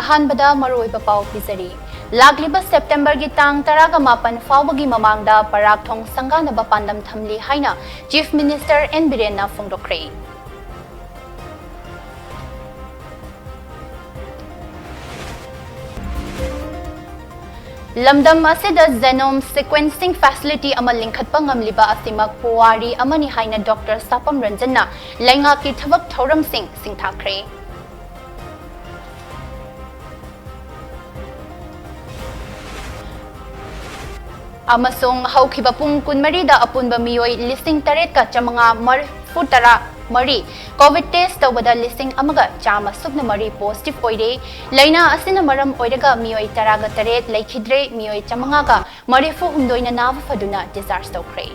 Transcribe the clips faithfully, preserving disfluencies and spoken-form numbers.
ꯑꯍꯥꯟꯕꯗ ꯃꯔꯨꯑꯣꯏꯕ ꯄꯥꯎ ꯄꯤꯖꯔꯤ꯫ ꯂꯥꯛꯂꯤꯕ ꯁꯦꯞꯇꯦꯝꯕꯔꯒꯤ ꯇꯥꯡ ꯇꯔꯥꯒ ꯃꯥꯄꯟ ꯐꯥꯎꯕꯒꯤ ꯃꯃꯥꯡꯗ ꯕꯔꯥꯛ ꯊꯣꯡ ꯁꯪꯒꯥꯅꯕ ꯄꯥꯟꯗꯝ ꯊꯝꯂꯤ ꯍꯥꯏꯅ Chief Minister N ꯕꯤꯔꯦꯟꯅ ꯐꯣꯡꯗꯣꯛꯈ꯭ꯔꯦ꯫ ꯂꯝꯗꯝ ꯑꯁꯤꯗ genome sequencing facility ꯑꯃ ꯂꯤꯡꯈꯠꯄ ꯉꯝꯂꯤꯕ ꯑꯁꯤꯃꯛ ꯄꯨꯋꯥꯔꯤ ꯑꯃꯅꯤ ꯍꯥꯏꯅ Doctor ꯁꯥꯄꯝ ꯔꯟꯖꯟꯅ ꯂꯩꯉꯥꯛꯀꯤ ꯊꯕꯛ ꯊꯧꯔꯝꯁꯤꯡ ꯁꯤꯡꯊꯥꯈ꯭ꯔꯦ꯫ ꯑꯃꯁꯨꯡ ꯍꯧꯈꯤꯕ ꯄꯨꯡ ꯀꯨꯟꯃꯔꯤꯗ ꯑꯄꯨꯟꯕ ꯃꯤꯑꯣꯏ ꯂꯤꯁꯤꯡ ꯇꯔꯦꯠꯀ ꯆꯥꯃꯉꯥ ꯃꯔꯤꯐꯨ ꯇꯔꯥ ꯃꯔꯤ COVID test ꯇꯧꯕꯗ ꯂꯤꯁꯤꯡ ꯑꯃꯒ ꯆꯥꯝꯃ ꯁꯨꯞꯅ ꯃꯔꯤ positive ꯑꯣꯏꯔꯦ꯫ ꯂꯥꯏꯅꯥ ꯑꯁꯤꯅ ꯃꯔꯝ ꯑꯣꯏꯔꯒ ꯃꯤꯑꯣꯏ ꯇꯔꯥꯒ ꯇꯔꯦꯠ ꯂꯩꯈꯤꯗ꯭ꯔꯦ, ꯃꯤꯑꯣꯏ ꯆꯥꯃꯉꯥꯒ ꯃꯔꯤꯐꯨ ꯍꯨꯝꯗꯣꯏꯅ ꯅꯥꯕ ꯐꯗꯨꯅ discharge ꯇꯧꯈ꯭ꯔꯦ꯫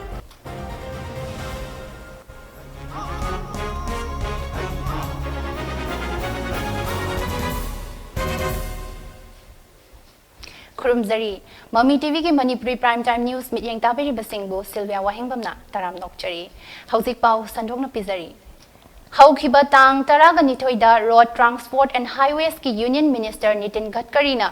ꯈꯨꯔꯨꯝꯖꯔꯤ꯫ ꯃꯃꯤ ꯇꯤꯚꯤꯒꯤ ꯃꯅꯤꯄꯨꯔꯤ Prime Time News ꯃꯤꯠꯌꯦꯡ ꯇꯥꯕꯤꯔꯤꯕꯁꯤꯡꯕꯨ ꯁꯤꯜꯚꯤꯌꯥ ꯋꯥꯍꯦꯡꯕꯝꯅ ꯇꯔꯥꯝꯅ ꯑꯣꯛꯆꯔꯤ꯫ ꯍꯧꯖꯤꯛ ꯄꯥꯎ ꯁꯟꯗꯣꯛꯅ ꯄꯤꯖꯔꯤ꯫ ꯍꯧꯈꯤꯕ ꯇꯥꯡ ꯇꯔꯥꯒ ꯅꯤꯊꯣꯏꯗ Road Transport and Highways ꯀꯤ Union Minister ꯅꯤꯇꯤꯟ ꯒꯗꯀꯔꯤꯅ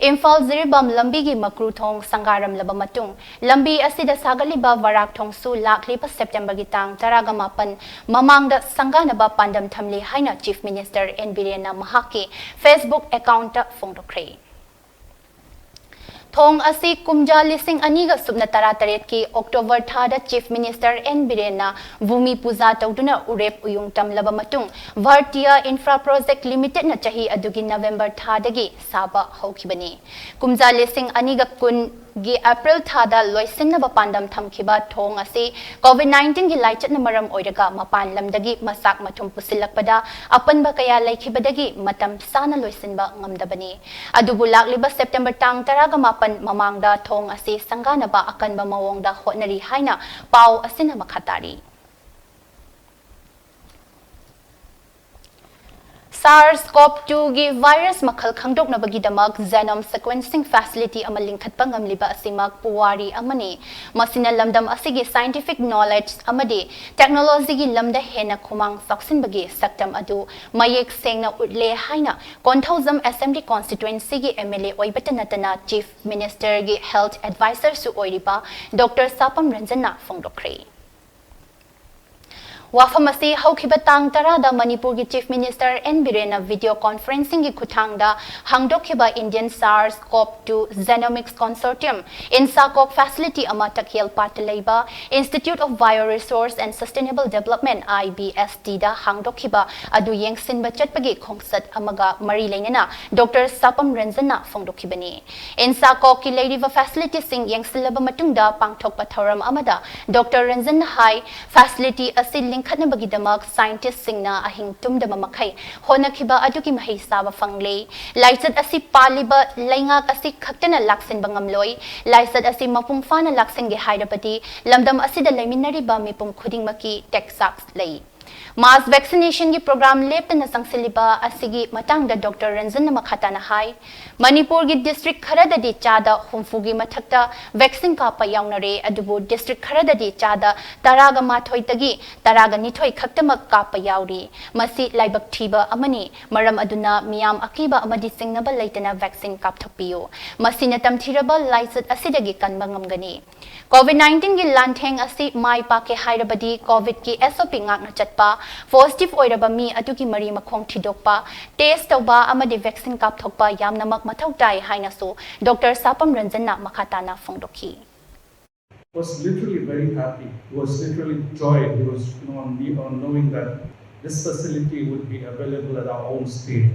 ꯏꯝꯐꯥꯜ ꯖꯤꯔꯤꯕꯥꯝ ꯂꯝꯕꯤꯒꯤ ꯃꯀ꯭ꯔꯨ ꯊꯣꯡ ꯁꯪꯒꯥꯔꯝꯂꯕ ꯃꯇꯨꯡ, ꯂꯝꯕꯤ ꯑꯁꯤꯗ ꯁꯥꯒꯠꯂꯤꯕ ꯕꯔꯥꯛ ꯊꯣꯡꯁꯨ ꯂꯥꯛꯂꯤꯕ ꯁꯦꯞꯇꯦꯝꯕꯔꯒꯤ ꯇꯥꯡ ꯇꯔꯥꯒ ꯃꯥꯄꯟ ꯃꯃꯥꯡꯗ ꯁꯪꯒꯥꯅꯕ ꯄꯥꯟꯗꯝ ꯊꯝꯂꯤ ꯍꯥꯏꯅ Chief Minister N ꯕꯤꯔꯦꯟꯅ ꯃꯍꯥꯛꯀꯤ Facebook account ꯇ ꯐꯣꯡꯗꯣꯛꯈ꯭ꯔꯦ꯫ ꯊꯣꯡ ꯑꯁꯤ ꯀꯨꯝꯖꯥ ꯂꯤꯁꯤꯡ ꯑꯅꯤꯒ ꯁꯨꯞꯅ ꯇꯔꯥꯇꯔꯦꯠꯀꯤ October ꯊꯥꯗ Chief Minister N ꯕꯤꯔꯦꯟꯅ ꯚꯨꯃꯤ ꯄꯨꯖꯥ ꯇꯧꯗꯨꯅ ꯎꯔꯦꯞ ꯎꯌꯨꯡ ꯇꯝꯂꯕ ꯃꯇꯨꯡ, Bhartiya Infra Project Limited ꯅ ꯆꯍꯤ ꯑꯗꯨꯒꯤ November ꯊꯥꯗꯒꯤ ꯁꯥꯕ ꯍꯧꯈꯤꯕꯅꯤ꯫ ꯀꯨꯝꯖꯥ ꯂꯤꯁꯤꯡ ꯑꯅꯤꯒ ꯀꯨꯟꯒꯤ April ꯊꯥꯗ ꯂꯣꯏꯁꯤꯟꯅꯕ ꯄꯥꯟꯗꯝ ꯊꯝꯈꯤꯕ ꯊꯣꯡ ꯑꯁꯤ COVID nineteen ꯒꯤ ꯂꯥꯏꯆꯠꯅ ꯃꯔꯝ ꯑꯣꯏꯔꯒ ꯃꯄꯥꯟ ꯂꯝꯗꯒꯤ ꯃꯆꯥꯛ ꯃꯊꯨꯝ ꯄꯨꯁꯤꯜꯂꯛꯄꯗ ꯑꯄꯟꯕ ꯀꯌꯥ ꯂꯩꯈꯤꯕꯗꯒꯤ ꯃꯇꯝ ꯆꯥꯅ ꯂꯣꯏꯁꯤꯟꯕ ꯉꯝꯗꯕꯅꯤ꯫ ꯑꯗꯨꯕꯨ ꯂꯥꯛꯂꯤꯕ ꯁꯦꯞꯇꯦꯝꯕꯔ ꯇꯥꯡ ꯇꯔꯥꯒ ꯃꯥꯄꯟ ꯃꯃꯥꯡꯗ ꯊꯣꯡ ꯑꯁꯤ ꯁꯪꯒꯥꯅꯕ ꯑꯀꯟꯕ ꯃꯑꯣꯡꯗ ꯍꯣꯠꯅꯔꯤ ꯍꯥꯏꯅ ꯄꯥꯎ ꯑꯁꯤꯅ ꯃꯈꯥ ꯇꯥꯔꯤ꯫ SARS-CoV two ꯒꯤ virus ꯃꯈꯜ ꯈꯪꯗꯣꯛꯅꯕꯒꯤꯗꯃꯛ genome sequencing facility ꯑꯃ ꯂꯤꯡꯈꯠꯄ ꯉꯝꯂꯤꯕ ꯑꯁꯤꯃꯛ ꯄꯨꯋꯥꯔꯤ ꯑꯃꯅꯤ꯫ ꯃꯁꯤꯅ ꯂꯝꯗꯝ ꯑꯁꯤꯒꯤ scientific knowledge ꯑꯃꯗꯤ technology ꯒꯤ ꯂꯝꯗ ꯍꯦꯟꯅ ꯈꯨꯃꯥꯡ ꯆꯥꯎꯁꯤꯟꯕꯒꯤ ꯁꯛꯇꯝ ꯑꯗꯨ ꯃꯌꯦꯛ ꯁꯦꯡꯅ ꯎꯠꯂꯦ ꯍꯥꯏꯅ ꯀꯣꯟꯊꯧꯖꯝ Assembly Constituency ꯒꯤ M L A ꯑꯣꯏꯕꯇ ꯅꯠꯇꯅ Chief Minister ꯒꯤ health advisor ꯁꯨ ꯑꯣꯏꯔꯤꯕ Doctor ꯁꯥꯄꯝ ꯔꯟꯖꯟꯅ ꯐꯣꯡꯗꯣꯛꯈ꯭ꯔꯦ꯫ ꯋꯥꯐꯝ ꯑꯁꯤ ꯍꯧꯈꯤꯕ ꯇꯥꯡ ꯇꯔꯥꯗ ꯃꯅꯤꯄꯨꯔꯒꯤ Chief Minister N ꯕꯤꯔꯦꯟꯅ video conferencing ꯒꯤ ꯈꯨꯠꯊꯥꯡꯗ ꯍꯥꯡꯗꯣꯛꯈꯤꯕ Indian SARS-CoV two Genomics Consortium INSACOG facility ꯑꯃ ꯇꯈꯦꯜ ꯄꯥꯠꯇ ꯂꯩꯕ Institute of Bioresource and Sustainable Development, I B S D ꯗ ꯍꯥꯡꯗꯣꯛꯈꯤꯕ ꯑꯗꯨ ꯌꯦꯡꯁꯤꯟꯕ ꯆꯠꯄꯒꯤ ꯈꯣꯡꯆꯠ ꯑꯃꯒ ꯃꯔꯤ ꯂꯩꯅꯅ Doctor ꯁꯥꯄꯝ ꯔꯟꯖꯟꯅ ꯐꯣꯡꯗꯣꯛꯈꯤꯕꯅꯤ꯫ INSACOG ꯀꯤ ꯂꯩꯔꯤꯕ facility ꯁꯤꯡ ꯌꯦꯡꯁꯤꯜꯂꯕ ꯃꯇꯨꯡꯗ ꯄꯥꯡꯊꯣꯛꯄ ꯊꯧꯔꯝ ꯑꯃꯗ Doctor ꯔꯟꯖꯟꯅ ꯍꯥꯏ, facility ꯑꯁꯤ ꯂꯤꯡꯈꯠꯅꯕꯒꯤꯗꯃꯛ scientist ꯁꯤꯡꯅ ꯑꯍꯤꯡ ꯇꯨꯝꯗꯕ ꯃꯈꯩ ꯍꯣꯠꯅꯈꯤꯕ ꯑꯗꯨꯒꯤ ꯃꯍꯩ ꯆꯥꯕ ꯐꯪꯂꯦ꯫ ꯂꯥꯏꯆꯠ ꯑꯁꯤ ꯄꯥꯜꯂꯤꯕ ꯂꯩꯉꯥꯛ ꯑꯁꯤ ꯈꯛꯇꯅ ꯂꯥꯛꯁꯤꯟꯕ ꯉꯝꯂꯣꯏ꯫ ꯂꯥꯏꯆꯠ ꯑꯁꯤ ꯃꯄꯨꯡ ꯐꯥꯅ ꯂꯥꯛꯁꯤꯟꯒꯦ ꯍꯥꯏꯔꯕꯗꯤ ꯂꯝꯗꯝ ꯑꯁꯤꯗ ꯂꯩꯃꯤꯟꯅꯔꯤꯕ ꯃꯤꯄꯨꯝ ꯈꯨꯗꯤꯡꯃꯛꯀꯤ ꯇꯦꯛꯆꯥꯛ ꯂꯩ꯫ Mass vaccination ꯒꯤ program ꯂꯦꯞꯇꯅ ꯆꯪꯁꯤꯜꯂꯤꯕ ꯑꯁꯤꯒꯤ ꯃꯇꯥꯡꯗ Doctor ꯔꯟꯖꯟꯅ ꯃꯈꯥ ꯇꯥꯅ ꯍꯥꯏ, ꯃꯅꯤꯄꯨꯔꯒꯤ district ꯈꯔꯗꯗꯤ ꯆꯥꯗ ꯍꯨꯝꯐꯨꯒꯤ ꯃꯊꯛꯇ vaccine ꯀꯥꯞꯄ ꯌꯥꯎꯅꯔꯦ, ꯑꯗꯨꯕꯨ district ꯈꯔꯗꯗꯤ ꯆꯥꯗ ꯇꯔꯥꯒ ꯃꯥꯊꯣꯏꯗꯒꯤ ꯇꯔꯥꯒ ꯅꯤꯊꯣꯏ ꯈꯛꯇꯃꯛ ꯀꯥꯞꯄ ꯌꯥꯎꯔꯤ꯫ ꯃꯁꯤ ꯂꯥꯏꯕꯛ ꯊꯤꯕ ꯑꯃꯅꯤ꯫ ꯃꯔꯝ ꯑꯗꯨꯅ ꯃꯤꯌꯥꯝ ꯑꯀꯤꯕ ꯑꯃꯗꯤ ꯆꯤꯡꯅꯕ ꯂꯩꯇꯅ vaccine ꯀꯥꯞꯊꯣꯛꯄꯤꯌꯨ꯫ ꯃꯁꯤꯅ ꯇꯝꯊꯤꯔꯕ ꯂꯥꯏꯆꯠ ꯑꯁꯤꯗꯒꯤ ꯀꯟꯕ ꯉꯝꯒꯅꯤ꯫ COVID nineteen ꯒꯤ ꯂꯥꯟꯊꯦꯡ ꯑꯁꯤ ꯃꯥꯏ ꯄꯥꯛꯀꯦ ꯍꯥꯏꯔꯕꯗꯤ COVID ꯀꯤ S O P ꯉꯥꯛꯅ ꯆꯠꯄ, positive ꯑꯣꯏꯔꯕ ꯃꯤ ꯑꯗꯨꯒꯤ ꯃꯔꯤ ꯃꯈꯣꯡ ꯊꯤꯗꯣꯛꯄ, test ꯇꯧꯕ ꯑꯃꯗꯤ vaccine ꯀꯥꯞꯊꯣꯛꯄ ꯌꯥꯝꯅꯃꯛ ꯃꯊꯧ ꯇꯥꯏ ꯍꯥꯏꯅꯁꯨ Doctor ꯁꯥꯄꯝ ꯔꯟꯖꯟꯅ ꯃꯈꯥ ꯇꯥꯅ ꯐꯣꯡꯗꯣꯛꯈꯤ꯫ Was literally very happy. He was literally joy. He was, you know, on, me, on knowing that this facility would be available at our own state.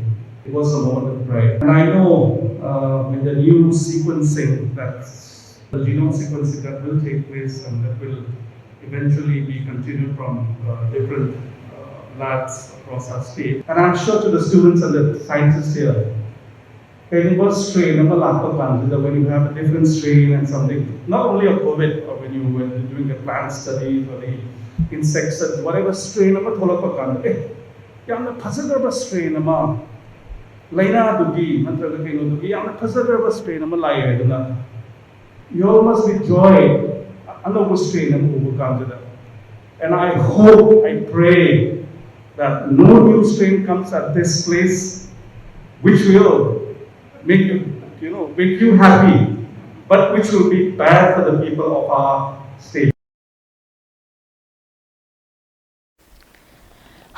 It was a moment of pride. And I know uh, with the new sequencing, that the genome sequencing that will take place and that will eventually be continued from uh, different uh, labs across our state. And I'm sure to the students and the scientists here, ꯀꯩꯒꯨꯝꯕ strain ꯑꯃ ꯂꯥꯛꯄ ꯀꯥꯟꯁꯤꯗ, when you have a different strain and something, not only of COVID, but when you were doing the plant studies or the insect studies, whatever strain ꯑꯃ ꯊꯣꯛꯂꯛꯄ ꯀꯥꯟꯗ, ꯑꯦ, ꯌꯥꯝꯅ ꯐꯖꯈ꯭ꯔꯕ strain ꯑꯃ, ꯂꯥꯏꯅꯥꯗꯨꯒꯤ ꯅꯠꯇ꯭ꯔꯒ ꯀꯩꯅꯣꯗꯨꯒꯤ ꯌꯥꯝꯅ ꯐꯖꯈ꯭ꯔꯕ strain ꯑꯃ ꯂꯥꯛꯑꯦ ꯍꯥꯏꯗꯅ, you all must be joy, ꯑꯅꯧꯕ strain ꯑꯃ ꯎꯕ ꯀꯥꯟꯁꯤꯗ. And I hope, I pray that no new strain comes at this place, which will make you, you know, make you happy, but which will be bad for the people of our state.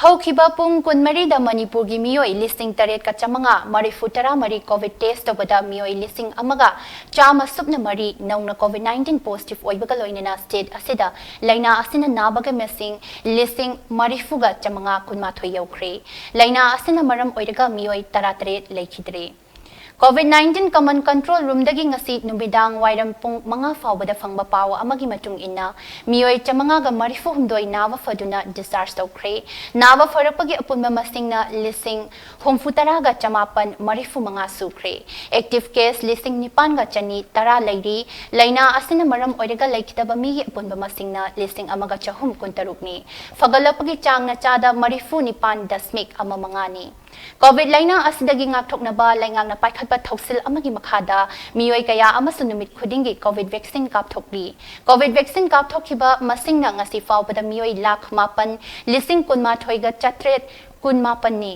ꯍꯧꯈꯤꯕ ꯄꯨꯡ ꯀꯨꯟꯃꯔꯤꯗ ꯃꯅꯤꯄꯨꯔꯒꯤ ꯃꯤꯑꯣꯏ ꯂꯤꯁꯤꯡ ꯇꯔꯦꯠꯀ ꯆꯥꯃꯉꯥ ꯃꯔꯤꯐꯨ ꯇꯔꯥ ꯃꯔꯤ COVID test ꯇꯧꯕꯗ ꯃꯤꯑꯣꯏ ꯂꯤꯁꯤꯡ ꯑꯃꯒ ꯆꯥꯝꯃ ꯁꯨꯞꯅ ꯃꯔꯤ ꯅꯧꯅ COVID nineteen positive ꯑꯣꯏꯕꯒ ꯂꯣꯏꯅꯅ state ꯑꯁꯤꯗ ꯂꯥꯏꯅꯥ ꯑꯁꯤꯅ ꯅꯥꯕꯒꯤ ꯃꯁꯤꯡ ꯂꯤꯁꯤꯡ ꯃꯔꯤꯐꯨꯒ ꯆꯥꯃꯉꯥ ꯀꯨꯟꯃꯥꯊꯣꯏ ꯌꯧꯈ꯭ꯔꯦ꯫ ꯂꯥꯏꯅꯥ ꯑꯁꯤꯅ ꯃꯔꯝ ꯑꯣꯏꯔꯒ ꯃꯤꯑꯣꯏ ꯇꯔꯥꯇꯔꯦꯠ ꯂꯩꯈꯤꯗ꯭ꯔꯦ꯫ COVID nineteen common control roomꯗꯒꯤ ꯉꯁꯤ ꯅꯨꯃꯤꯗꯥꯡ ꯋꯥꯏꯔꯝ ꯄꯨꯡ ꯃꯉꯥ ꯐꯥꯎꯕꯗ ꯐꯪꯕ ꯄꯥꯎ ꯑꯃꯒꯤ ꯃꯇꯨꯡ ꯏꯟꯅ, ꯃꯤꯑꯣꯏ ꯆꯥꯃꯉꯥꯒ ꯃꯔꯤꯐꯨ ꯍꯨꯝꯗꯣꯏ ꯅꯥꯕ ꯐꯗꯨꯅ discharge ꯇꯧꯈ꯭ꯔꯦ꯫ ꯅꯥꯕ ꯐꯔꯛꯄꯒꯤ ꯑꯄꯨꯟꯕ ꯃꯁꯤꯡꯅ ꯂꯤꯁꯤꯡ ꯍꯨꯝꯐꯨ ꯇꯔꯥꯒ ꯆꯃꯥꯄꯟ ꯃꯔꯤꯐꯨ ꯃꯉꯥ ꯁꯨꯈ꯭ꯔꯦ꯫ Active case ꯂꯤꯁꯤꯡ ꯅꯤꯄꯥꯟꯒ ꯆꯅꯤ ꯇꯔꯥ ꯂꯩꯔꯤ꯫ ꯂꯥꯏꯅꯥ ꯑꯁꯤꯅ ꯃꯔꯝ ꯑꯣꯏꯔꯒ ꯂꯩꯈꯤꯗꯕ ꯃꯤꯒꯤ ꯑꯄꯨꯟꯕ ꯃꯁꯤꯡꯅ ꯂꯤꯁꯤꯡ ꯑꯃꯒ ꯆꯍꯨꯝ ꯀꯨꯟꯇꯔꯨꯛꯅꯤ꯫ ꯐꯒꯠꯂꯛꯄꯒꯤ ꯆꯥꯡꯅ ꯆꯥꯗ ꯃꯔꯤꯐꯨ ꯅꯤꯄꯥꯟ ꯗꯁꯃꯤꯛ ꯑꯃ ꯃꯉꯥꯅꯤ꯫ COVID ꯂꯥꯏꯅꯥ ꯑꯁꯤꯗꯒꯤ ꯉꯥꯛꯊꯣꯛꯅꯕ ꯂꯩꯉꯥꯛꯅ ꯄꯥꯏꯈꯠꯄ ꯊꯧꯁꯤꯜ ꯑꯃꯒꯤ ꯃꯈꯥꯗ ꯃꯤꯑꯣꯏ ꯀꯌꯥ ꯑꯃꯁꯨ ꯅꯨꯃꯤꯠ ꯈꯨꯗꯤꯡꯒꯤ COVID vaccine ꯀꯥꯞꯊꯣꯛꯂꯤ꯫ COVID vaccine ꯀꯥꯞꯊꯣꯛꯈꯤꯕ ꯃꯁꯤꯡꯅ ꯉꯁꯤ ꯐꯥꯎꯕꯗ ꯃꯤꯑꯣꯏ ꯂꯥꯈ ꯃꯥꯄꯟ ꯂꯤꯁꯤꯡ ꯀꯨꯟꯃꯥꯊꯣꯏꯒ ꯆꯥꯇ꯭ꯔꯦꯠ ꯀꯨꯟꯃꯥꯄꯟꯅꯤ꯫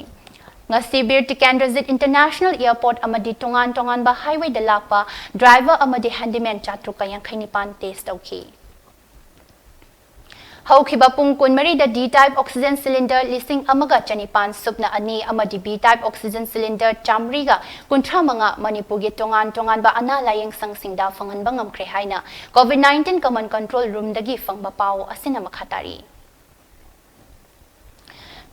ꯉꯁꯤ ꯕꯤꯔ ꯇꯤꯀꯦꯟꯗ꯭ꯔꯖꯤꯠ International Airport ꯑꯃꯗꯤ ꯇꯣꯉꯥꯟ ꯇꯣꯉꯥꯟꯕ highwayꯗ ꯂꯥꯛꯄ driver ꯑꯃꯗꯤ handyman ꯆꯥꯇ꯭ꯔꯨꯛꯀ ꯌꯥꯡꯈꯩ ꯅꯤꯄꯥꯟ test ꯇꯧꯈꯤ꯫ ꯍꯧꯈꯤꯕ ꯄꯨꯡ ꯀꯨꯟꯃꯔꯤꯗ D type oxygen cylinder ꯂꯤꯁꯤꯡ ꯑꯃꯒ ꯆꯅꯤꯄꯥꯟ ꯁꯨꯞꯅ ꯑꯅꯤ ꯑꯃꯗꯤ B type oxygen cylinder ꯆꯥꯃꯔꯤꯒ ꯀꯨꯟꯊ꯭ꯔꯥ ꯃꯉꯥ ꯃꯅꯤꯄꯨꯔꯒꯤ ꯇꯣꯉꯥꯟ ꯇꯣꯉꯥꯟꯕ ꯑꯅꯥ ꯂꯥꯌꯦꯡ ꯁꯪꯁꯤꯡꯗ ꯐꯪꯍꯟꯕ ꯉꯝꯈ꯭ꯔꯦ ꯍꯥꯏꯅ COVID nineteen common control roomꯗꯒꯤ ꯐꯪꯕ ꯄꯥꯎ ꯑꯁꯤꯅ ꯃꯈꯥ ꯇꯥꯔꯤ꯫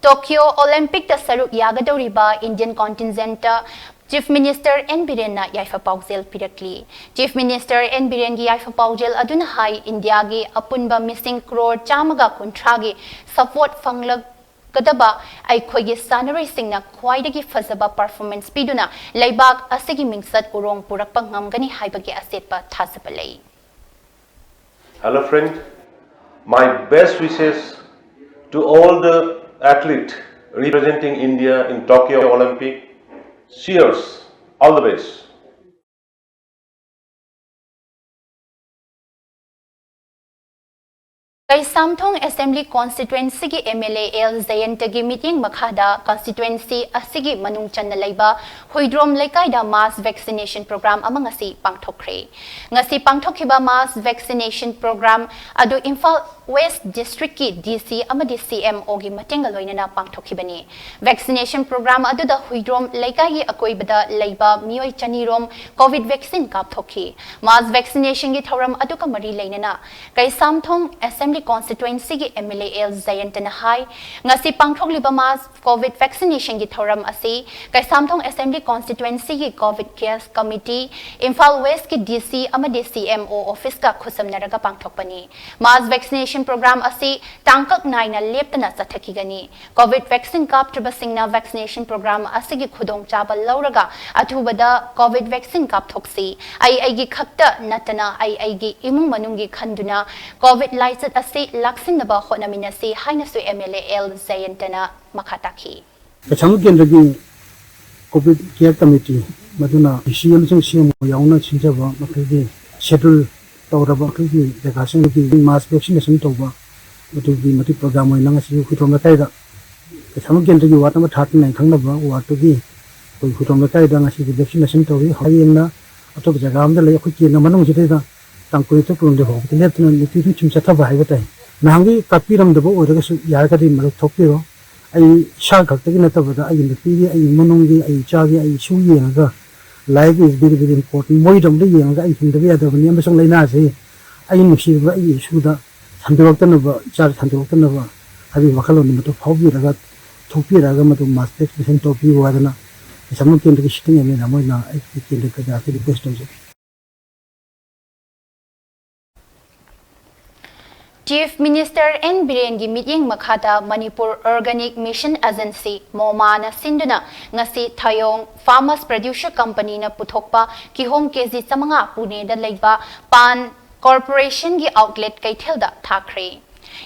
Tokyo Olympicꯇ ꯁꯔꯨꯛ ꯌꯥꯒꯗꯧꯔꯤꯕ Indian contingentꯇ Chief Minister N ꯕꯤꯔꯦꯟꯅ ꯌꯥꯏꯐ ꯄꯥꯎꯖꯦꯜ ꯄꯤꯔꯛꯂꯤ꯫ Chief Minister N ꯕꯤꯔꯦꯟꯒꯤ ꯌꯥꯏꯐ ꯄꯥꯎꯖꯦꯜ ꯑꯗꯨꯅ ꯍꯥꯏ, ꯏꯟꯗꯤꯌꯥꯒꯤ ꯑꯄꯨꯟꯕ ꯃꯤꯁꯤꯡ ꯀ꯭ꯔꯣꯔ ꯆꯥꯝꯃꯒ ꯀꯨꯟꯊ꯭ꯔꯥꯒꯤ support ꯐꯪꯂꯒꯗꯕ ꯑꯩꯈꯣꯏꯒꯤ ꯁꯥꯟꯅꯔꯣꯏꯁꯤꯡꯅ ꯈ꯭ꯋꯥꯏꯗꯒꯤ ꯐꯖꯕ performance ꯄꯤꯗꯨꯅ ꯂꯩꯕꯥꯛ ꯑꯁꯤꯒꯤ ꯃꯤꯡꯆꯠ ꯎꯔꯣꯡ ꯄꯨꯔꯛꯄ ꯉꯝꯒꯅꯤ ꯍꯥꯏꯕꯒꯤ ꯑꯆꯦꯠꯄ ꯊꯥꯖꯕ ꯂꯩ꯫ Hello friend, my best wishes to all the athlete representing India in Tokyo Olympic. Cheers. All the best. Keishamthong Assembly Constituency ꯒꯤ M L A L ꯖꯌꯟꯇꯒꯤ ꯃꯤꯠꯌꯦꯡ ꯃꯈꯥꯗ constituency ꯑꯁꯤꯒꯤ ꯃꯅꯨꯡ ꯆꯟꯅ ꯂꯩꯕ ꯍꯨꯏꯗ꯭ꯔꯣꯝ ꯂꯩꯀꯥꯏꯗ mass vaccination program ꯑꯃ ꯉꯁꯤ ꯄꯥꯡꯊꯣꯛꯈ꯭ꯔꯦ꯫ ꯉꯁꯤ ꯄꯥꯡꯊꯣꯛꯈꯤꯕ mass vaccination program ꯑꯗꯨ ꯏꯝꯐꯥꯜ West District ꯀꯤ D C ꯑꯃꯗꯤ C M O ꯒꯤ ꯃꯇꯦꯡꯒ ꯂꯣꯏꯅꯅ ꯄꯥꯡꯊꯣꯛꯈꯤꯕꯅꯤ꯫ Vaccination program ꯑꯗꯨꯗ ꯍꯨꯏꯗ꯭ꯔꯣꯝ ꯂꯩꯀꯥꯏꯒꯤ ꯑꯀꯣꯏꯕꯗ ꯂꯩꯕ ꯃꯤꯑꯣꯏ ꯆꯅꯤ ꯔꯣꯝ COVID vaccine ꯀꯥꯞꯊꯣꯛꯈꯤ꯫ Mass vaccination ꯒꯤ ꯊꯧꯔꯝ ꯑꯗꯨꯒ ꯃꯔꯤ ꯂꯩꯅꯅ ꯀꯩꯁꯥꯝꯊꯣꯡ Assembly Constituency ꯒꯤ M L A L ꯖꯌꯟꯇꯅ ꯍꯥꯏ, ꯉꯁꯤ ꯄꯥꯡꯊꯣꯛꯂꯤꯕ mass COVID vaccination ꯒꯤ ꯊꯧꯔꯝ ꯑꯁꯤ ꯀꯩꯁꯥꯝꯊꯣꯡ Assembly Constituency ꯒꯤ COVID Care Committee, Imphal West ꯀꯤ D C ꯑꯃꯗꯤ C M O office ꯀ ꯈꯨꯠꯁꯝꯅꯔꯒ ꯄꯥꯡꯊꯣꯛꯄꯅꯤ꯫ Mass vaccination program ꯑꯁꯤ ꯇꯥꯡꯀꯛ ꯅꯥꯏꯅ ꯂꯦꯞꯇꯅ ꯆꯠꯊꯈꯤꯒꯅꯤ꯫ COVID vaccine ꯀꯥꯞꯇ꯭ꯔꯤꯕꯁꯤꯡꯅ vaccination program ꯑꯁꯤꯒꯤ ꯈꯨꯗꯣꯡꯆꯥꯕ ꯂꯧꯔꯒ ꯑꯊꯨꯕꯗ COVID vaccine ꯀꯥꯞꯊꯣꯛꯁꯤ꯫ ꯑꯩ ꯑꯩꯒꯤ ꯈꯛꯇ ꯅꯠꯇꯅ ꯑꯩ ꯑꯩꯒꯤ ꯏꯃꯨꯡ ꯃꯅꯨꯡꯒꯤ ꯈꯟꯗꯨꯅ COVID ꯂꯥꯏꯆꯠ ꯑꯁꯤ ꯂꯥꯛꯁꯤꯟꯅꯕ ꯍꯣꯠꯅꯃꯤꯟꯅꯁꯤ ꯍꯥꯏꯅꯁꯨ M L A L ꯖꯌꯟꯇꯅ ꯃꯈꯥ ꯇꯥꯈꯤ꯫ ꯀꯩꯁꯥꯝ ꯀꯦꯟꯗ꯭ꯔꯒꯤ COVID Care Committee, ꯃꯗꯨꯅ D C ꯑꯃꯁꯨꯡ C M O ꯌꯥꯎꯅ ꯁꯤꯟꯖꯕ ꯃꯈꯣꯏꯒꯤ schedule ꯇꯧꯔꯕ ꯑꯩꯈꯣꯏꯒꯤ ꯖꯒꯥꯁꯤꯡꯗꯒꯤ mass vaccination ꯇꯧꯕ, ꯑꯗꯨꯒꯤ ꯃꯇꯤꯛ program ꯑꯣꯏꯅ ꯉꯁꯤ ꯍꯨꯏꯗ꯭ꯔꯣꯝ ꯂꯩꯀꯥꯏꯗ, ꯀꯩꯁꯥꯝ ꯀꯦꯟꯗ꯭ꯔꯒꯤ ward number thirty nine ꯈꯪꯅꯕ ward ꯇꯨꯒꯤ ꯑꯩꯈꯣꯏ ꯍꯨꯏꯗ꯭ꯔꯣꯝ ꯂꯩꯀꯥꯏꯗ ꯉꯁꯤꯗꯤ vaccination ꯇꯧꯔꯤ꯫ ꯍꯌꯦꯡꯅ ꯑꯇꯣꯞꯄ ꯖꯒꯥ ꯑꯃꯗ ꯂꯩ꯫ ꯑꯩꯈꯣꯏ ꯀꯦꯟꯗ꯭ꯔ ꯃꯅꯨꯡꯁꯤꯗꯩꯗ ꯇꯥꯡ ꯀꯨꯟꯅꯤꯊꯣꯏ ꯀꯨꯟꯍꯨꯝꯗꯣꯏ ꯐꯥꯎꯕꯗꯤ ꯂꯦꯞꯇꯅ ꯅꯨꯡꯇꯤ ꯑꯗꯨꯝ ꯁꯨꯝ ꯆꯠꯊꯕ ꯍꯥꯏꯕ ꯇꯥꯏ꯫ ꯅꯍꯥꯟꯒꯤ ꯀꯥꯞꯄꯤꯔꯝꯗꯕ ꯑꯣꯏꯔꯒꯁꯨ ꯌꯥꯔꯒꯗꯤ ꯃꯗꯨ ꯊꯣꯛꯄꯤꯔꯣ꯫ ꯑꯩ ꯏꯁꯥ ꯈꯛꯇꯒꯤ ꯅꯠꯇꯕꯗ ꯑꯩꯒꯤ ꯅꯨꯄꯤꯒꯤ, ꯑꯩꯒꯤ ꯏꯃꯨꯡꯒꯤ, ꯑꯩ ꯏꯆꯥꯒꯤ, ꯑꯩ ꯏꯁꯨ ꯌꯦꯡꯉꯒ, life is very, very important, ꯃꯣꯏꯗꯧꯅ ꯌꯦꯡꯉꯒ ꯑꯩ ꯍꯤꯡꯗꯕ ꯌꯥꯗꯕꯅꯤ ꯑꯃꯁꯨꯡ ꯂꯥꯏꯅꯥꯁꯤ ꯑꯩ ꯅꯨꯡꯁꯤꯔꯕ ꯑꯩꯒꯤ ꯏꯁꯨꯗ ꯁꯟꯗꯣꯔꯛꯇꯅꯕ, ꯏꯆꯥꯗ ꯁꯟꯗꯣꯔꯛꯇꯅꯕ ꯍꯥꯏꯕꯒꯤ ꯋꯥꯈꯜꯂꯣꯟ ꯑꯃꯗꯨ ꯐꯥꯎꯕꯤꯔꯒ, ꯊꯣꯛꯄꯤꯔꯛꯑꯒ ꯃꯗꯨ mass vaccination ꯇꯧꯕꯤꯌꯨ ꯍꯥꯏꯗꯅ ꯀꯩꯁꯥꯝꯊꯣꯡ ꯀꯦꯟꯗ꯭ꯔꯒꯤ sitting M L A ꯑꯃ ꯑꯣꯏꯅ ꯑꯩ ꯀꯦꯟꯗ꯭ꯔ ꯀꯌꯥꯁꯤ request ꯇꯧꯖꯒꯦ꯫ Chief Minister N ꯕꯤꯔꯦꯟꯒꯤ ꯃꯤꯠꯌꯦꯡ ꯃꯈꯥꯗ Manipur Organic Mission Agency, ꯃꯣꯃꯥꯅ ꯁꯤꯟꯗꯨꯅ ꯉꯁꯤ ꯊꯌꯣꯡ Farmers Producer Companyꯅ ꯄꯨꯊꯣꯛꯄ ꯀꯤꯍꯣꯝ ꯀꯦꯖꯤ ꯆꯥꯃꯉꯥ ꯄꯨꯅꯦꯗ ꯂꯩꯕ ꯄꯥꯟ Corporationꯒꯤ outlet ꯀꯩꯊꯦꯜꯗ ꯊꯥꯈ꯭ꯔꯦ꯫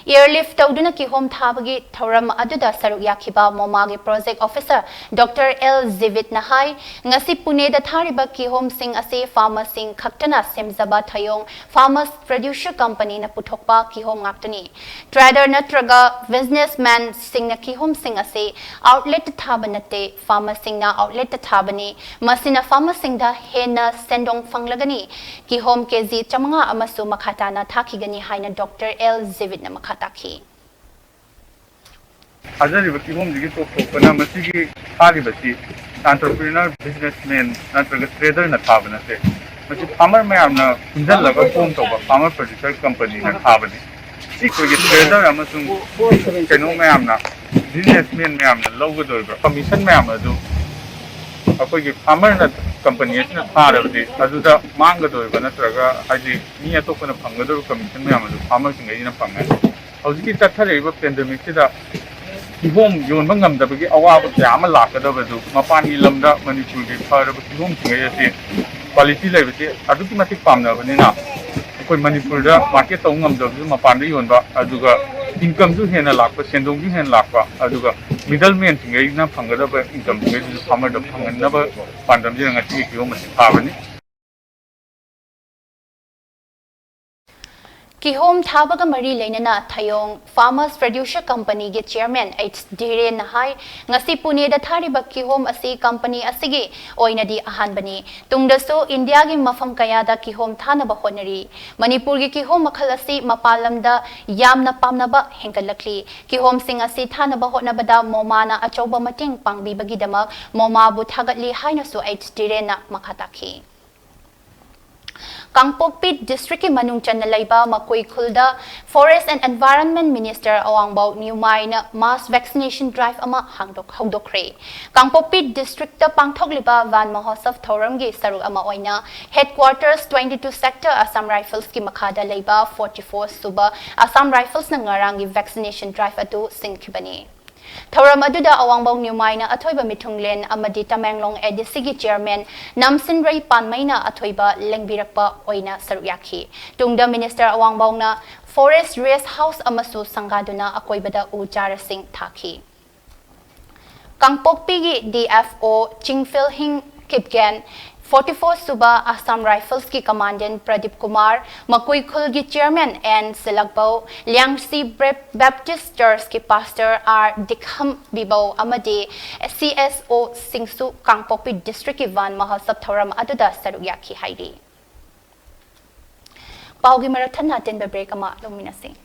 Airlift ꯇꯧꯗꯨꯅ ꯀꯤꯍꯣꯝ ꯊꯥꯕꯒꯤ ꯊꯧꯔꯝ ꯑꯗꯨꯗ ꯁꯔꯨꯛ ꯌꯥꯈꯤꯕ ꯃꯣꯃꯥꯒꯤ project officer Doctor L ꯖꯤꯕꯤꯠꯅ ꯍꯥꯏ, ꯉꯁꯤ ꯄꯨꯅꯦꯗ ꯊꯥꯔꯤꯕ ꯀꯤꯍꯣꯝꯁꯤꯡ ꯑꯁꯤ farmerꯁꯤꯡ ꯈꯛꯇꯅ ꯁꯦꯝꯖꯕ ꯊꯌꯣꯡ Farmers Producer Companyꯅ ꯄꯨꯊꯣꯛꯄ ꯀꯤꯍꯣꯝ ꯉꯥꯛꯇꯅꯤ꯫ Trader ꯅꯠꯇ꯭ꯔꯒ businessmanꯁꯤꯡꯅ ꯀꯤꯍꯣꯝꯁꯤꯡ ꯑꯁꯤ outletꯇ ꯊꯥꯕ ꯅꯠꯇꯦ, farmerꯁꯤꯡꯅ outletꯇ ꯊꯥꯕꯅꯤ꯫ ꯃꯁꯤꯅ farmerꯁꯤꯡꯗ ꯍꯦꯟꯅ ꯁꯦꯟꯗꯣꯡ ꯐꯪꯂꯒꯅꯤ꯫ ꯀꯤꯍꯣꯝ ꯀꯦꯖꯤ ꯆꯥꯃꯉꯥ ꯑꯃꯁꯨ ꯃꯈꯥ ꯇꯥꯅ ꯊꯥꯈꯤꯒꯅꯤ ꯍꯥꯏꯅ Doctor L ꯖꯤꯕꯤꯠꯅ ꯃꯈꯥ ꯇꯥꯈꯤ꯫ ꯊꯥꯖꯔꯤꯕ ꯀꯤꯍꯣꯝꯁꯤꯒꯤ ꯇꯣꯞ ꯇꯣꯞꯄꯅ ꯃꯁꯤꯒꯤ ꯊꯥꯔꯤꯕꯁꯤ entrepreneur, businessman ꯅꯠꯇ꯭ꯔꯒ traderꯅ ꯊꯥꯕ ꯅꯠꯇꯦ꯫ ꯃꯁꯤ farmer ꯃꯌꯥꯝꯅ ꯄꯨꯟꯁꯤꯜꯂꯒ form ꯇꯧꯕ farmer producer companyꯅ ꯊꯥꯕꯅꯤ꯫ ꯑꯩꯈꯣꯏꯒꯤ trader ꯑꯃꯁꯨꯡ ꯀꯩꯅꯣ ꯃꯌꯥꯝꯅ, businessman ꯃꯌꯥꯝꯅ ꯂꯧꯒꯗꯧꯔꯤꯕ commission ꯃꯌꯥꯝ ꯑꯗꯨ ꯑꯩꯈꯣꯏꯒꯤ farmerꯅ company ꯑꯁꯤꯅ ꯊꯥꯔꯕꯗꯤ ꯑꯗꯨꯗ ꯃꯥꯡꯒꯗꯧꯔꯤꯕ ꯅꯠꯇ꯭ꯔꯒ ꯍꯥꯏꯗꯤ ꯃꯤ ꯑꯇꯣꯞꯄꯅ ꯐꯪꯒꯗꯧꯔꯤꯕ commission ꯃꯌꯥꯝ ꯑꯗꯨ farmerꯁꯤꯡꯈꯩꯁꯤꯅ ꯐꯪꯉꯦ꯫ ꯍꯧꯖꯤꯛꯀꯤ ꯆꯠꯊꯔꯛꯏꯕ pandemicꯁꯤꯗ ꯀꯤꯍꯣꯝ ꯌꯣꯟꯕ ꯉꯝꯗꯕꯒꯤ ꯑꯋꯥꯕ ꯀꯌꯥ ꯑꯃ ꯂꯥꯛꯀꯗꯕꯗꯨ ꯃꯄꯥꯟꯒꯤ ꯂꯝꯗ ꯃꯅꯤꯄꯨꯔꯒꯤ ꯐꯔꯕ ꯀꯤꯍꯣꯝꯁꯤꯡꯈꯩ ꯑꯁꯤ quality ꯂꯩꯕꯁꯤ ꯑꯗꯨꯛꯀꯤ ꯃꯇꯤꯛ ꯄꯥꯝꯅꯕꯅꯤꯅ ꯑꯩꯈꯣꯏ ꯃꯅꯤꯄꯨꯔꯗ market ꯇꯧꯕ ꯉꯝꯗꯕꯁꯨ ꯃꯄꯥꯟꯗ ꯌꯣꯟꯕ, ꯑꯗꯨꯒ incomeꯁꯨ ꯍꯦꯟꯅ ꯂꯥꯛꯄ, ꯁꯦꯟꯗꯣꯡꯁꯨ ꯍꯦꯟꯅ ꯂꯥꯛꯄ, ꯑꯗꯨꯒ middlemanꯁꯤꯡꯈꯩꯅ ꯐꯪꯒꯗꯕ incomeꯁꯤꯡꯈꯩꯗꯨꯁꯨ farmerꯗ ꯐꯪꯍꯟꯅꯕ ꯄꯥꯟꯗꯝꯁꯤꯅ ꯉꯁꯤꯒꯤ ꯀꯤꯍꯣꯝ ꯑꯁꯤ ꯊꯥꯕꯅꯤ꯫ ꯀꯤꯍꯣꯝ ꯊꯥꯕꯒ ꯃꯔꯤ ꯂꯩꯅꯅ ꯊꯌꯣꯡ Farmers Producer Companyꯒꯤ chairman H ꯙꯤꯔꯦꯟꯅ ꯍꯥꯏ, ꯉꯁꯤ ꯄꯨꯅꯦꯗ ꯊꯥꯔꯤꯕ ꯀꯤꯍꯣꯝ ꯑꯁꯤ company ꯑꯁꯤꯒꯤ ꯑꯣꯏꯅꯗꯤ ꯑꯍꯥꯟꯕꯅꯤ꯫ ꯇꯨꯡꯗꯁꯨ ꯏꯟꯗꯤꯌꯥꯒꯤ ꯃꯐꯝ ꯀꯌꯥꯗ ꯀꯤꯍꯣꯝ ꯊꯥꯅꯕ ꯍꯣꯠꯅꯔꯤ꯫ ꯃꯅꯤꯄꯨꯔꯒꯤ ꯀꯤꯍꯣꯝ ꯃꯈꯜ ꯑꯁꯤ ꯃꯄꯥꯟ ꯂꯝꯗ ꯌꯥꯝꯅ ꯄꯥꯝꯅꯕ ꯍꯦꯟꯒꯠꯂꯛꯂꯤ꯫ ꯀꯤꯍꯣꯝꯁꯤꯡ ꯑꯁꯤ ꯊꯥꯅꯕ ꯍꯣꯠꯅꯕꯗ ꯃꯣꯃꯥꯅ ꯑꯆꯧꯕ ꯃꯇꯦꯡ ꯄꯥꯡꯕꯤꯕꯒꯤꯗꯃꯛ ꯃꯣꯃꯥꯕꯨ ꯊꯥꯒꯠꯂꯤ ꯍꯥꯏꯅꯁꯨ H ꯙꯤꯔꯦꯟꯅ ꯃꯈꯥ ꯇꯥꯈꯤ꯫ ꯀꯥꯡꯄꯣꯛꯄꯤ districtꯀꯤ ꯃꯅꯨꯡ ꯆꯟꯅ ꯂꯩꯕ ꯃꯀꯨꯏ ꯈꯨꯜꯗ Forest and Environment Minister ꯑꯋꯥꯡꯕꯥꯎ ꯅ꯭ꯌꯨꯃꯥꯏꯅ mass vaccination drive ꯑꯃ ꯍꯥꯡꯗꯣꯛ-, ꯍꯧꯗꯣꯛꯈ꯭ꯔꯦ꯫ ꯀꯥꯡꯄꯣꯛꯄꯤ districtꯇ ꯄꯥꯡꯊꯣꯛꯂꯤꯕ Van Mahotsav ꯊꯧꯔꯝꯒꯤ ꯁꯔꯨꯛ ꯑꯃ ꯑꯣꯏꯅ headquarters twenty two sector Assam Riflesꯀꯤ ꯃꯈꯥꯗ ꯂꯩꯕ forty four ꯁꯨꯕ Assam Riflesꯅ ꯉꯔꯥꯡꯒꯤ vaccination drive ꯑꯗꯨ ꯁꯤꯟꯈꯤꯕꯅꯤ꯫ ꯊꯧꯔꯝ ꯑꯗꯨꯗ ꯑꯋꯥꯡꯕꯥꯎ ꯅ꯭ꯌꯨꯃꯥꯏꯅ ꯑꯊꯣꯏꯕ ꯃꯤꯊꯨꯡꯂꯦꯟ ꯑꯃꯗꯤ ꯇꯃꯦꯡꯂꯣꯡ ADCꯒꯤ chairman ꯅꯝꯁꯤꯟꯔꯩ ꯄꯥꯟꯃꯩꯅ ꯑꯊꯣꯏꯕ ꯂꯦꯡꯕꯤꯔꯛꯄ ꯑꯣꯏꯅ ꯁꯔꯨꯛ ꯌꯥꯈꯤ꯫ ꯇꯨꯡꯗ minister ꯑꯋꯥꯡꯕꯥꯎꯅ Forest Rest House ꯑꯃꯁꯨ ꯁꯪꯒꯥꯗꯨꯅ ꯑꯀꯣꯏꯕꯗ ꯎ ꯆꯥꯔꯁꯤꯡ ꯊꯥꯈꯤ꯫ ꯀꯥꯡꯄꯣꯛꯄꯤꯒꯤ D F O ꯆꯤꯡꯐꯤꯜꯍꯤꯡ Kipgen, forty-four ꯁꯨꯕ Assam Rifles ꯀꯤ Commandant Pradeep Kumar, ꯃꯀꯨꯏ ꯈꯨꯜꯒꯤ Chairman N ꯁꯤꯂꯛꯕꯧ, ꯂꯤꯌꯥꯡꯁꯤ ꯕ꯭ꯔꯦꯞ-, Baptist Church ꯀꯤ Pastor R ꯗꯤꯈꯝ ꯕꯤꯕꯧ ꯑꯃꯗꯤ C S O ꯁꯤꯡꯁꯨ ꯀꯥꯡꯄꯣꯛꯄꯤ District ꯀꯤ ꯋꯥꯟ ꯃꯍꯣꯠꯁꯕ ꯊꯧꯔꯝ ꯑꯗꯨꯗ ꯁꯔꯨꯛ ꯌꯥꯈꯤ ꯍꯥꯏꯔꯤ꯫ ꯄꯥꯎꯒꯤ ꯃꯔꯛ ꯊꯠꯅ ꯑꯇꯦꯟꯕ break ꯑꯃ ꯂꯧꯃꯤꯟꯅꯁꯤ꯫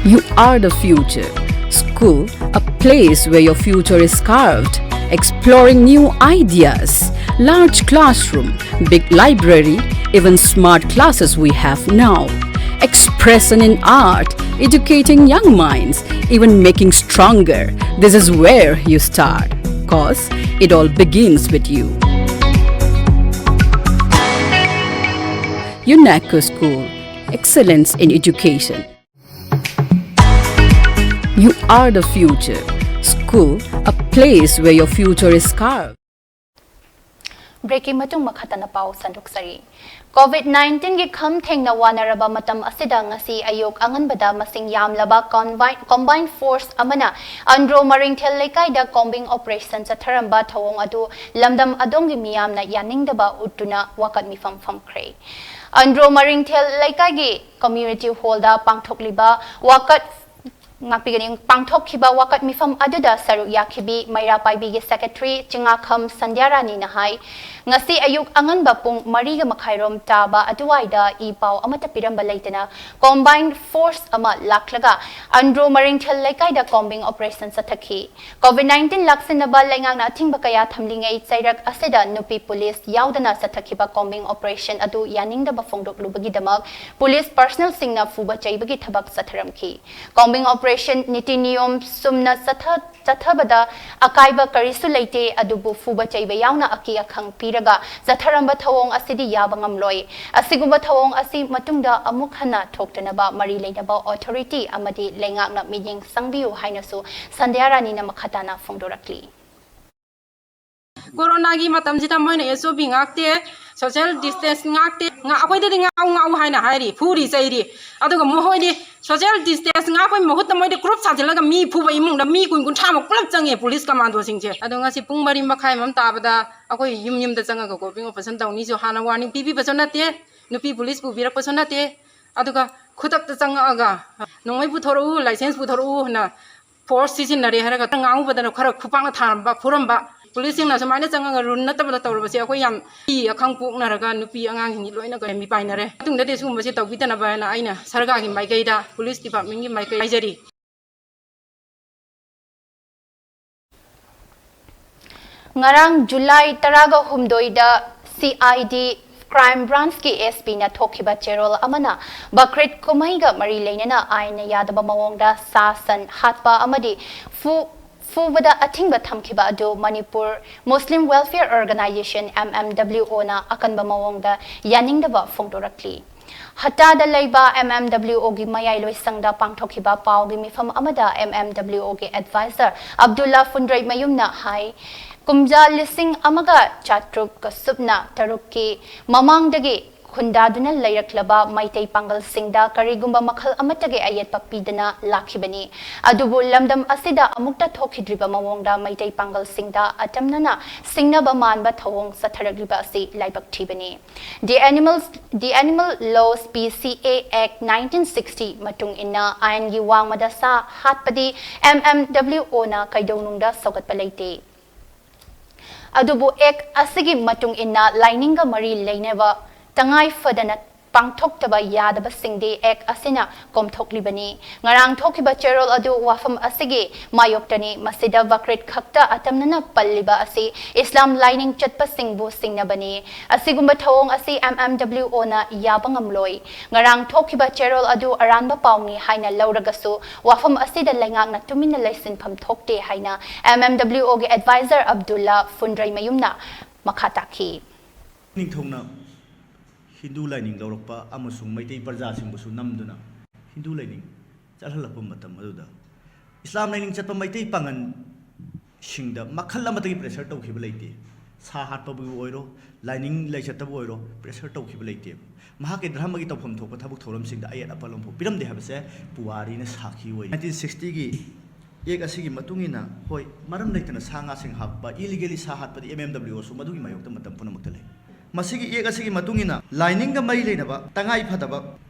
You are the future. School, a place where your future is carved. Exploring new ideas. Large classroom, big library, even smart classes we have now. Expression in art, educating young minds, even making stronger. This is where you start. Cause it all begins with you. UNACO School, excellence in education. You are the future. School, a place where your future is carved. Break ꯀꯤ ꯃꯇꯨꯡ ꯃꯈꯥ ꯇꯥꯅ ꯄꯥꯎ ꯁꯟꯗꯣꯛꯆꯔꯤ꯫ COVID nineteen ꯒꯤ ꯈꯝ ꯊꯦꯡꯅ ꯋꯥꯅꯔꯕ ꯃꯇꯝ ꯑꯁꯤꯗ ꯉꯁꯤ ꯑꯌꯨꯛ ꯑꯉꯟꯕꯗ ꯃꯁꯤꯡ ꯌꯥꯝꯂꯕ combine-, combined force ꯑꯃꯅ ꯑꯟꯗ꯭ꯔꯣ ꯃꯔꯤꯡꯊꯦꯜ ꯂꯩꯀꯥꯏꯗ combing operation ꯆꯠꯊꯔꯝꯕ ꯊꯧꯑꯣꯡ ꯑꯗꯨ ꯂꯝꯗꯝ ꯑꯗꯣꯝꯒꯤ ꯃꯤꯌꯥꯝꯅ ꯌꯥꯅꯤꯡꯗꯕ ꯎꯠꯇꯨꯅ ꯋꯥꯀꯠ ꯃꯤꯐꯝ ꯐꯝꯈ꯭ꯔꯦ꯫ ꯑꯟꯗ꯭ꯔꯣ ꯃꯔꯤꯡꯊꯦꯜ ꯂꯩꯀꯥꯏꯒꯤ community hall ꯗ ꯄꯥꯡꯊꯣꯛꯂꯤꯕ ꯋꯥꯀꯠ ꯉꯥꯛꯄꯤꯒꯅꯤ꯫ ꯄꯥꯡꯊꯣꯛꯈꯤꯕ ꯋꯥꯀꯠ ꯃꯤꯐꯝ ꯑꯗꯨꯗ ꯁꯔꯨꯛ ꯌꯥꯈꯤꯕꯤ ꯃꯩꯔꯥ ꯄꯥꯏꯕꯤꯒꯤ secretary ꯆꯤꯡꯉꯥꯈꯝ ꯁꯟꯙ꯭ꯌꯥꯔꯥꯅꯤꯅ ꯍꯥꯏ, ꯉꯁꯤ ꯑꯌꯨꯛ ꯑꯉꯟꯕ ꯄꯨꯡ ꯃꯔꯤꯒ ꯃꯈꯥꯏꯔꯣꯝ ꯇꯥꯕ ꯑꯗꯨꯋꯥꯏꯗ ꯏ ꯄꯥꯎ ꯑꯃꯠꯇ ꯄꯤꯔꯝꯕ ꯂꯩꯇꯅ combined force ꯑꯃ ꯂꯥꯛꯂꯒ ꯑꯟꯗ꯭ꯔꯣ ꯃꯔꯤꯡꯊꯦꯜ ꯂꯩꯀꯥꯏꯗ combing operation ꯆꯠꯊꯈꯤ꯫ COVID nineteen ꯂꯥꯛꯁꯤꯟꯅꯕ ꯂꯩꯉꯥꯛꯅ ꯑꯊꯤꯡꯕ ꯀꯌꯥ ꯊꯝꯂꯤꯉꯩ ꯆꯩꯔꯛ ꯑꯁꯤꯗ ꯅꯨꯄꯤ police ꯌꯥꯎꯗꯅ ꯆꯠꯊꯈꯤꯕ combing operation ꯑꯗꯨ ꯌꯥꯅꯤꯡꯗꯕ ꯐꯣꯡꯗꯣꯛꯂꯨꯕꯒꯤꯗꯃꯛ police personnel ꯁꯤꯡꯅ ꯐꯨꯕ ꯆꯩꯕꯒꯤ ꯊꯕꯛ ꯆꯠꯊꯔꯝꯈꯤ꯫ Combing operation ꯅꯤꯇꯤ ꯅꯤꯌꯣꯝ ꯆꯨꯝꯅ ꯆꯠꯊ-, ꯆꯠꯊꯕꯗ ꯑꯀꯥꯏꯕ ꯀꯔꯤꯁꯨ ꯂꯩꯇꯦ, ꯑꯗꯨꯕꯨ ꯐꯨꯕ ꯆꯩꯕ ꯌꯥꯎꯅ ꯑꯀꯤ ꯑꯈꯪ ꯄꯤꯔꯒ ꯆꯠꯊꯔꯝꯕ ꯊꯧꯑꯣꯡ ꯑꯁꯤꯗꯤ ꯌꯥꯕ ꯉꯝꯂꯣꯏ꯫ ꯑꯁꯤꯒꯨꯝꯕ ꯊꯧꯑꯣꯡ ꯑꯁꯤ ꯃꯇꯨꯡꯗ ꯑꯃꯨꯛ ꯍꯟꯅ ꯊꯣꯛꯇꯅꯕ ꯃꯔꯤ ꯂꯩꯅꯕ authority ꯑꯃꯗꯤ ꯂꯩꯉꯥꯛꯅ ꯃꯤꯠꯌꯦꯡ ꯆꯪꯕꯤꯌꯨ ꯍꯥꯏꯅꯁꯨ ꯁꯟꯙ꯭ꯌꯥ ꯔꯥꯅꯤꯅ ꯃꯈꯥ ꯇꯥꯅ ꯐꯣꯡꯗꯣꯔꯛꯂꯤ꯫ ꯀꯣꯔꯣꯅꯥꯒꯤ ꯃꯇꯝꯁꯤꯗ ꯃꯣꯏꯅ S O P ꯉꯥꯛꯇꯦ, ꯁꯣꯁꯤꯌꯦꯜ ꯗꯤꯁꯇꯦꯟꯁ ꯉꯥꯛꯇꯦ꯫ ꯉꯥ-, ꯑꯩꯈꯣꯏꯗꯗꯤ "ꯉꯥꯛꯎ, ꯉꯥꯛꯎ" ꯍꯥꯏꯅ ꯍꯥꯏꯔꯤ, ꯐꯨꯔꯤ ꯆꯩꯔꯤ꯫ ꯑꯗꯨꯒ ꯃꯈꯣꯏꯗꯤ ꯁꯣꯁꯤꯌꯦꯜ ꯗꯤꯁꯇꯦꯟꯁ ꯉꯥꯛꯄꯒꯤ ꯃꯍꯨꯠꯇ ꯃꯣꯏꯗꯤ ꯒ꯭ꯔꯨꯞ ꯁꯥꯖꯤꯜꯂꯒ ꯃꯤ ꯐꯨꯕ ꯏꯃꯨꯡꯗ ꯃꯤ ꯀꯨꯟ ꯀꯨꯟꯊ꯭ꯔꯥꯃꯨꯛ ꯄꯨꯂꯞ ꯆꯪꯉꯦ ꯄꯨꯂꯤꯁ ꯀꯃꯥꯟꯗꯣꯁꯤꯡꯁꯦ꯫ ꯑꯗꯣ ꯉꯁꯤ ꯄꯨꯡ ꯃꯔꯤ ꯃꯈꯥꯏ ꯑꯃ ꯇꯥꯕꯗ ꯑꯩꯈꯣꯏ ꯌꯨꯝ ꯌꯨꯝꯗ ꯆꯪꯉꯒ ꯀꯣꯄꯤꯡ ꯑꯣꯄꯔꯦꯁꯟ ꯇꯧꯅꯤꯁꯨ ꯍꯥꯟꯅ ꯋꯥꯔꯅꯤꯡ ꯄꯤꯕꯤꯕꯁꯨ ꯅꯠꯇꯦ, ꯅꯨꯄꯤ ꯄꯨꯂꯤꯁ ꯄꯨꯕꯤꯔꯛꯄꯁꯨ ꯅꯠꯇꯦ꯫ ꯑꯗꯨꯒ ꯈꯨꯗꯛꯇ ꯆꯪꯉꯛꯑꯒ "ꯅꯣꯡꯃꯩ ꯄꯨꯊꯣꯔꯛꯎ, ꯂꯥꯏꯁꯦꯟꯁ ꯄꯨꯊꯣꯔꯛꯎ" ꯍꯥꯏꯅ ꯐꯣꯔꯁ ꯁꯤꯖꯤꯟꯅꯔꯦ ꯍꯥꯏꯔꯒ ꯉꯥꯡꯉꯨꯕꯗꯅ ꯈꯔ ꯈꯨꯄꯥꯛꯅ ꯊꯥꯔꯝꯕ, ꯐꯨꯔꯝꯕ꯫ ꯄꯨꯂꯤꯁꯁꯤꯡꯅ ꯁꯨꯃꯥꯏꯅ ꯆꯪꯉꯒ ꯔꯨꯜ ꯅꯠꯇꯕꯗ ꯇꯧꯔꯕꯁꯦ ꯑꯩꯈꯣꯏ ꯌꯥꯝ ꯏ ꯑꯈꯪ ꯄꯣꯛꯅꯔꯒ ꯅꯨꯄꯤ ꯑꯉꯥꯡꯁꯤꯡꯒꯤ ꯂꯣꯏꯅ ꯃꯤꯄꯥꯏꯅꯔꯦ꯫ ꯃꯇꯨꯡꯗꯗꯤ ꯁꯤꯒꯨꯝꯕꯁꯦ ꯇꯧꯕꯤꯗꯅꯕ ꯍꯥꯏꯅ ꯑꯩꯅ ꯁꯔꯀꯥꯔꯒꯤ ꯃꯥꯏꯀꯩꯗ, ꯄꯨꯂꯤꯁ ꯗꯤꯄꯥꯔꯠꯃꯦꯟꯒꯤ ꯃꯥꯏꯀꯩ ꯍꯥꯏꯖꯔꯤ꯫ ꯉꯔꯥꯡ ꯖꯨꯂꯥꯏ ꯇꯔꯥꯒ ꯍꯨꯝꯗꯣꯏꯗ ꯁꯤ ꯑꯥꯏ ꯗꯤ ꯀ꯭ꯔꯥꯏꯝ ꯕ꯭ꯔꯥꯟꯁꯀꯤ ꯑꯦꯁ ꯄꯤꯅ ꯊꯣꯛꯈꯤꯕ ꯆꯦꯔꯣꯜ ꯑꯃꯅ ꯕꯀ꯭ꯔꯤꯗ ꯀꯨꯝꯍꯩꯒ ꯃꯔꯤ ꯂꯩꯅꯅ ꯑꯥꯏꯟꯅ ꯌꯥꯗꯕ ꯃꯑꯣꯡꯗ ꯁꯥ ꯁꯟ ꯍꯥꯠꯄ ꯑꯃꯗꯤ ꯐꯨ-, ꯐꯨꯕꯗ ꯑꯊꯤꯡꯕ ꯊꯝꯈꯤꯕ ꯑꯗꯨ Manipur Muslim welfare organisation, M M W ꯑꯣꯅ ꯑꯀꯟꯕ ꯃꯑꯣꯡꯗ ꯌꯥꯅꯤꯡꯗꯕ ꯐꯣꯡꯗꯣꯔꯛꯂꯤ꯫ ꯍꯠꯇꯥꯗ ꯂꯩꯕ ꯑꯦꯝ ꯑꯦꯝ ꯗꯕ꯭ꯂꯤꯎ ꯑꯣꯒꯤ ꯃꯌꯥꯏ ꯂꯣꯏꯁꯪꯗ ꯄꯥꯡꯊꯣꯛꯈꯤꯕ ꯄꯥꯎꯒꯤ ꯃꯤꯐꯝ ꯑꯃꯗ ꯑꯦꯝ ꯑꯦꯝ ꯗꯕ꯭ꯂꯤꯎ ꯑꯣꯒꯤ ꯑꯦꯗꯚꯥꯏꯖꯔ ꯑꯕꯗꯨꯜꯂꯥ ꯐꯨꯟꯗ꯭ꯔꯩꯃꯌꯨꯝꯅ ꯍꯥꯏ, ꯀꯨꯝꯖꯥ ꯂꯤꯁꯤꯡ ꯑꯃꯒ ꯆꯥꯇ꯭ꯔꯨꯛꯀ ꯁꯨꯞꯅ ꯇꯔꯨꯛꯀꯤ ꯃꯃꯥꯡꯗꯒꯤ ꯈꯨꯟꯗꯥꯗꯨꯅ ꯂꯩꯔꯛꯂꯕ ꯃꯩꯇꯩ ꯄꯥꯡꯒꯜꯁꯤꯡꯗ ꯀꯔꯤꯒꯨꯝꯕ ꯃꯈꯜ ꯑꯃꯠꯇꯒꯤ ꯑꯌꯦꯠꯄ ꯄꯤꯗꯅ ꯂꯥꯛꯈꯤꯕꯅꯤ꯫ ꯑꯗꯨꯕꯨ ꯂꯝꯗꯝ ꯑꯁꯤꯗ ꯑꯃꯨꯛꯇ ꯊꯣꯛꯈꯤꯗ꯭ꯔꯤꯕ ꯃꯑꯣꯡꯗ ꯃꯩꯇꯩ ꯄꯥꯡꯒꯜꯁꯤꯡꯗ ꯑꯇꯝꯅꯅ ꯁꯤꯡꯅꯕ ꯃꯥꯟꯕ ꯊꯧꯑꯣꯡ ꯆꯠꯊꯔꯛꯂꯤꯕ ꯑꯁꯤ ꯂꯥꯏꯕꯛ ꯊꯤꯕꯅꯤ꯫ The Animals, The Animal Laws P C A Act nineteen sixty ꯃꯇꯨꯡ ꯏꯟꯅ ꯑꯥꯏꯟꯒꯤ ꯋꯥꯡꯃꯗ ꯁꯥ ꯍꯥꯠꯄꯗꯤ ꯑꯦꯝ ꯑꯦꯝ ꯗꯕ꯭ꯂꯤꯎ ꯑꯣꯅ ꯀꯩꯗꯧꯅꯨꯡꯗ ꯁꯧꯒꯠꯄ ꯂꯩꯇꯦ꯫ ꯑꯗꯨꯕꯨ ꯑꯦꯛ ꯑꯁꯤꯒꯤ ꯃꯇꯨꯡ ꯏꯟꯅ ꯂꯥꯏꯅꯤꯡꯒ ꯃꯔꯤ ꯂꯩꯅꯕ ꯇꯉꯥꯏ ꯐꯗꯅ ꯄꯥꯡꯊꯣꯛꯇꯕ ꯌꯥꯗꯕꯁꯤꯡꯗꯤ ꯑꯦꯛ ꯑꯁꯤꯅ ꯀꯣꯝꯊꯣꯛꯂꯤꯕꯅꯤ꯫ ꯉꯔꯥꯡ ꯊꯣꯛꯈꯤꯕ ꯆꯦꯔꯣꯜ ꯑꯗꯨ ꯋꯥꯐꯝ ꯑꯁꯤꯒꯤ ꯃꯥꯌꯣꯛꯇꯅꯤ꯫ ꯃꯁꯤꯗ ꯕꯀ꯭ꯔꯤꯗ ꯈꯛꯇ ꯑꯇꯝꯅꯅ ꯄꯜꯂꯤꯕ ꯑꯁꯤ ꯏꯁꯂꯥꯝ ꯂꯥꯏꯅꯤꯡ ꯆꯠꯄꯁꯤꯡꯕꯨ ꯁꯤꯡꯅꯕꯅꯤ꯫ ꯑꯁꯤꯒꯨꯝꯕ ꯊꯧꯑꯣꯡ ꯑꯁꯤ ꯑꯦꯝ ꯑꯦꯝ ꯗꯕ꯭ꯂꯤꯎ ꯑꯣꯅ ꯌꯥꯕ ꯉꯝꯂꯣꯏ꯫ ꯉꯔꯥꯡ ꯊꯣꯛꯈꯤꯕ ꯆꯦꯔꯣꯜ ꯑꯗꯨ ꯑꯔꯥꯟꯕ ꯄꯥꯎꯅꯤ ꯍꯥꯏꯅ ꯂꯧꯔꯒꯁꯨ ꯋꯥꯐꯝ ꯑꯁꯤꯗ ꯂꯩꯉꯥꯛꯅ ꯇꯨꯃꯤꯟꯅ ꯂꯩꯁꯤꯟꯐꯝ ꯊꯣꯛꯇꯦ ꯍꯥꯏꯅ ꯑꯦꯝ ꯑꯦꯝ ꯗꯕ꯭ꯂꯤꯎ ꯑꯣꯒꯤ ꯑꯦꯗꯚꯥꯏꯖꯔ ꯑꯕꯗꯨꯜꯂꯥ ꯐꯨꯟꯗ꯭ꯔꯩꯃꯌꯨꯝꯅ ꯃꯈꯥ ꯇꯥꯈꯤ꯫ ꯅꯤꯡꯊꯧꯅ ꯍꯤꯟꯗꯨ ꯂꯥꯏꯅꯤꯡ ꯂꯧꯔꯛꯄ ꯑꯃꯁꯨꯡ ꯃꯩꯇꯩ ꯄ꯭ꯔꯖꯥꯁꯤꯡꯕꯨꯁꯨ ꯅꯝꯗꯨꯅ ꯍꯤꯟꯗꯨ ꯂꯥꯏꯅꯤꯡ ꯆꯠꯍꯜꯂꯛꯄ ꯃꯇꯝ ꯑꯗꯨꯗ ꯏꯁꯂꯥꯝ ꯂꯥꯏꯅꯤꯡ ꯆꯠꯄ ꯃꯩꯇꯩ ꯄꯥꯉꯜꯁꯤꯡꯗ ꯃꯈꯜ ꯑꯃꯠꯇꯒꯤ pressure ꯇꯧꯈꯤꯕ ꯂꯩꯇꯦ꯫ ꯁꯥ ꯍꯥꯠꯄꯕꯨ ꯑꯣꯏꯔꯣ, ꯂꯥꯏꯅꯤꯡ ꯂꯥꯏꯆꯠꯇꯕꯨ ꯑꯣꯏꯔꯣ, pressure ꯇꯧꯈꯤꯕ ꯂꯩꯇꯦꯕ꯫ ꯃꯍꯥꯛꯀꯤ ꯙꯔꯃꯒꯤ ꯇꯧꯐꯝ ꯊꯣꯛꯄ ꯊꯕꯛ ꯊꯧꯔꯝꯁꯤꯡꯗ ꯑꯌꯦꯠ ꯑꯄꯟ ꯑꯃꯐꯥꯎ ꯄꯤꯔꯝꯗꯦ ꯍꯥꯏꯕꯁꯦ ꯄꯨꯋꯥꯔꯤꯅ ꯁꯥꯈꯤ ꯑꯣꯏꯔꯤ꯫ ꯅꯥꯏꯟꯇꯤꯟ ꯁꯤꯛꯁꯇꯤꯒꯤ ꯑꯦꯛ ꯑꯁꯤꯒꯤ ꯃꯇꯨꯡ ꯏꯟꯅ, ꯍꯣꯏ, ꯃꯔꯝ ꯂꯩꯇꯅ ꯁꯥ ꯉꯥꯁꯤꯡ ꯍꯥꯠꯄ, illegally ꯁꯥ ꯍꯥꯠꯄꯗꯤ M M W ꯁꯨ ꯃꯗꯨꯒꯤ ꯃꯥꯌꯣꯛꯇ ꯃꯇꯝ ꯄꯨꯝꯅꯃꯛꯇ ꯂꯩ꯫ ꯃꯁꯤꯒꯤ ꯑꯦꯛ ꯑꯁꯤꯒꯤ ꯃꯇꯨꯡ ꯏꯟꯅ ꯂꯥꯏꯅꯤꯡꯒ ꯃꯔꯤ ꯂꯩꯅꯕ ꯇꯉꯥꯏ ꯐꯗꯕ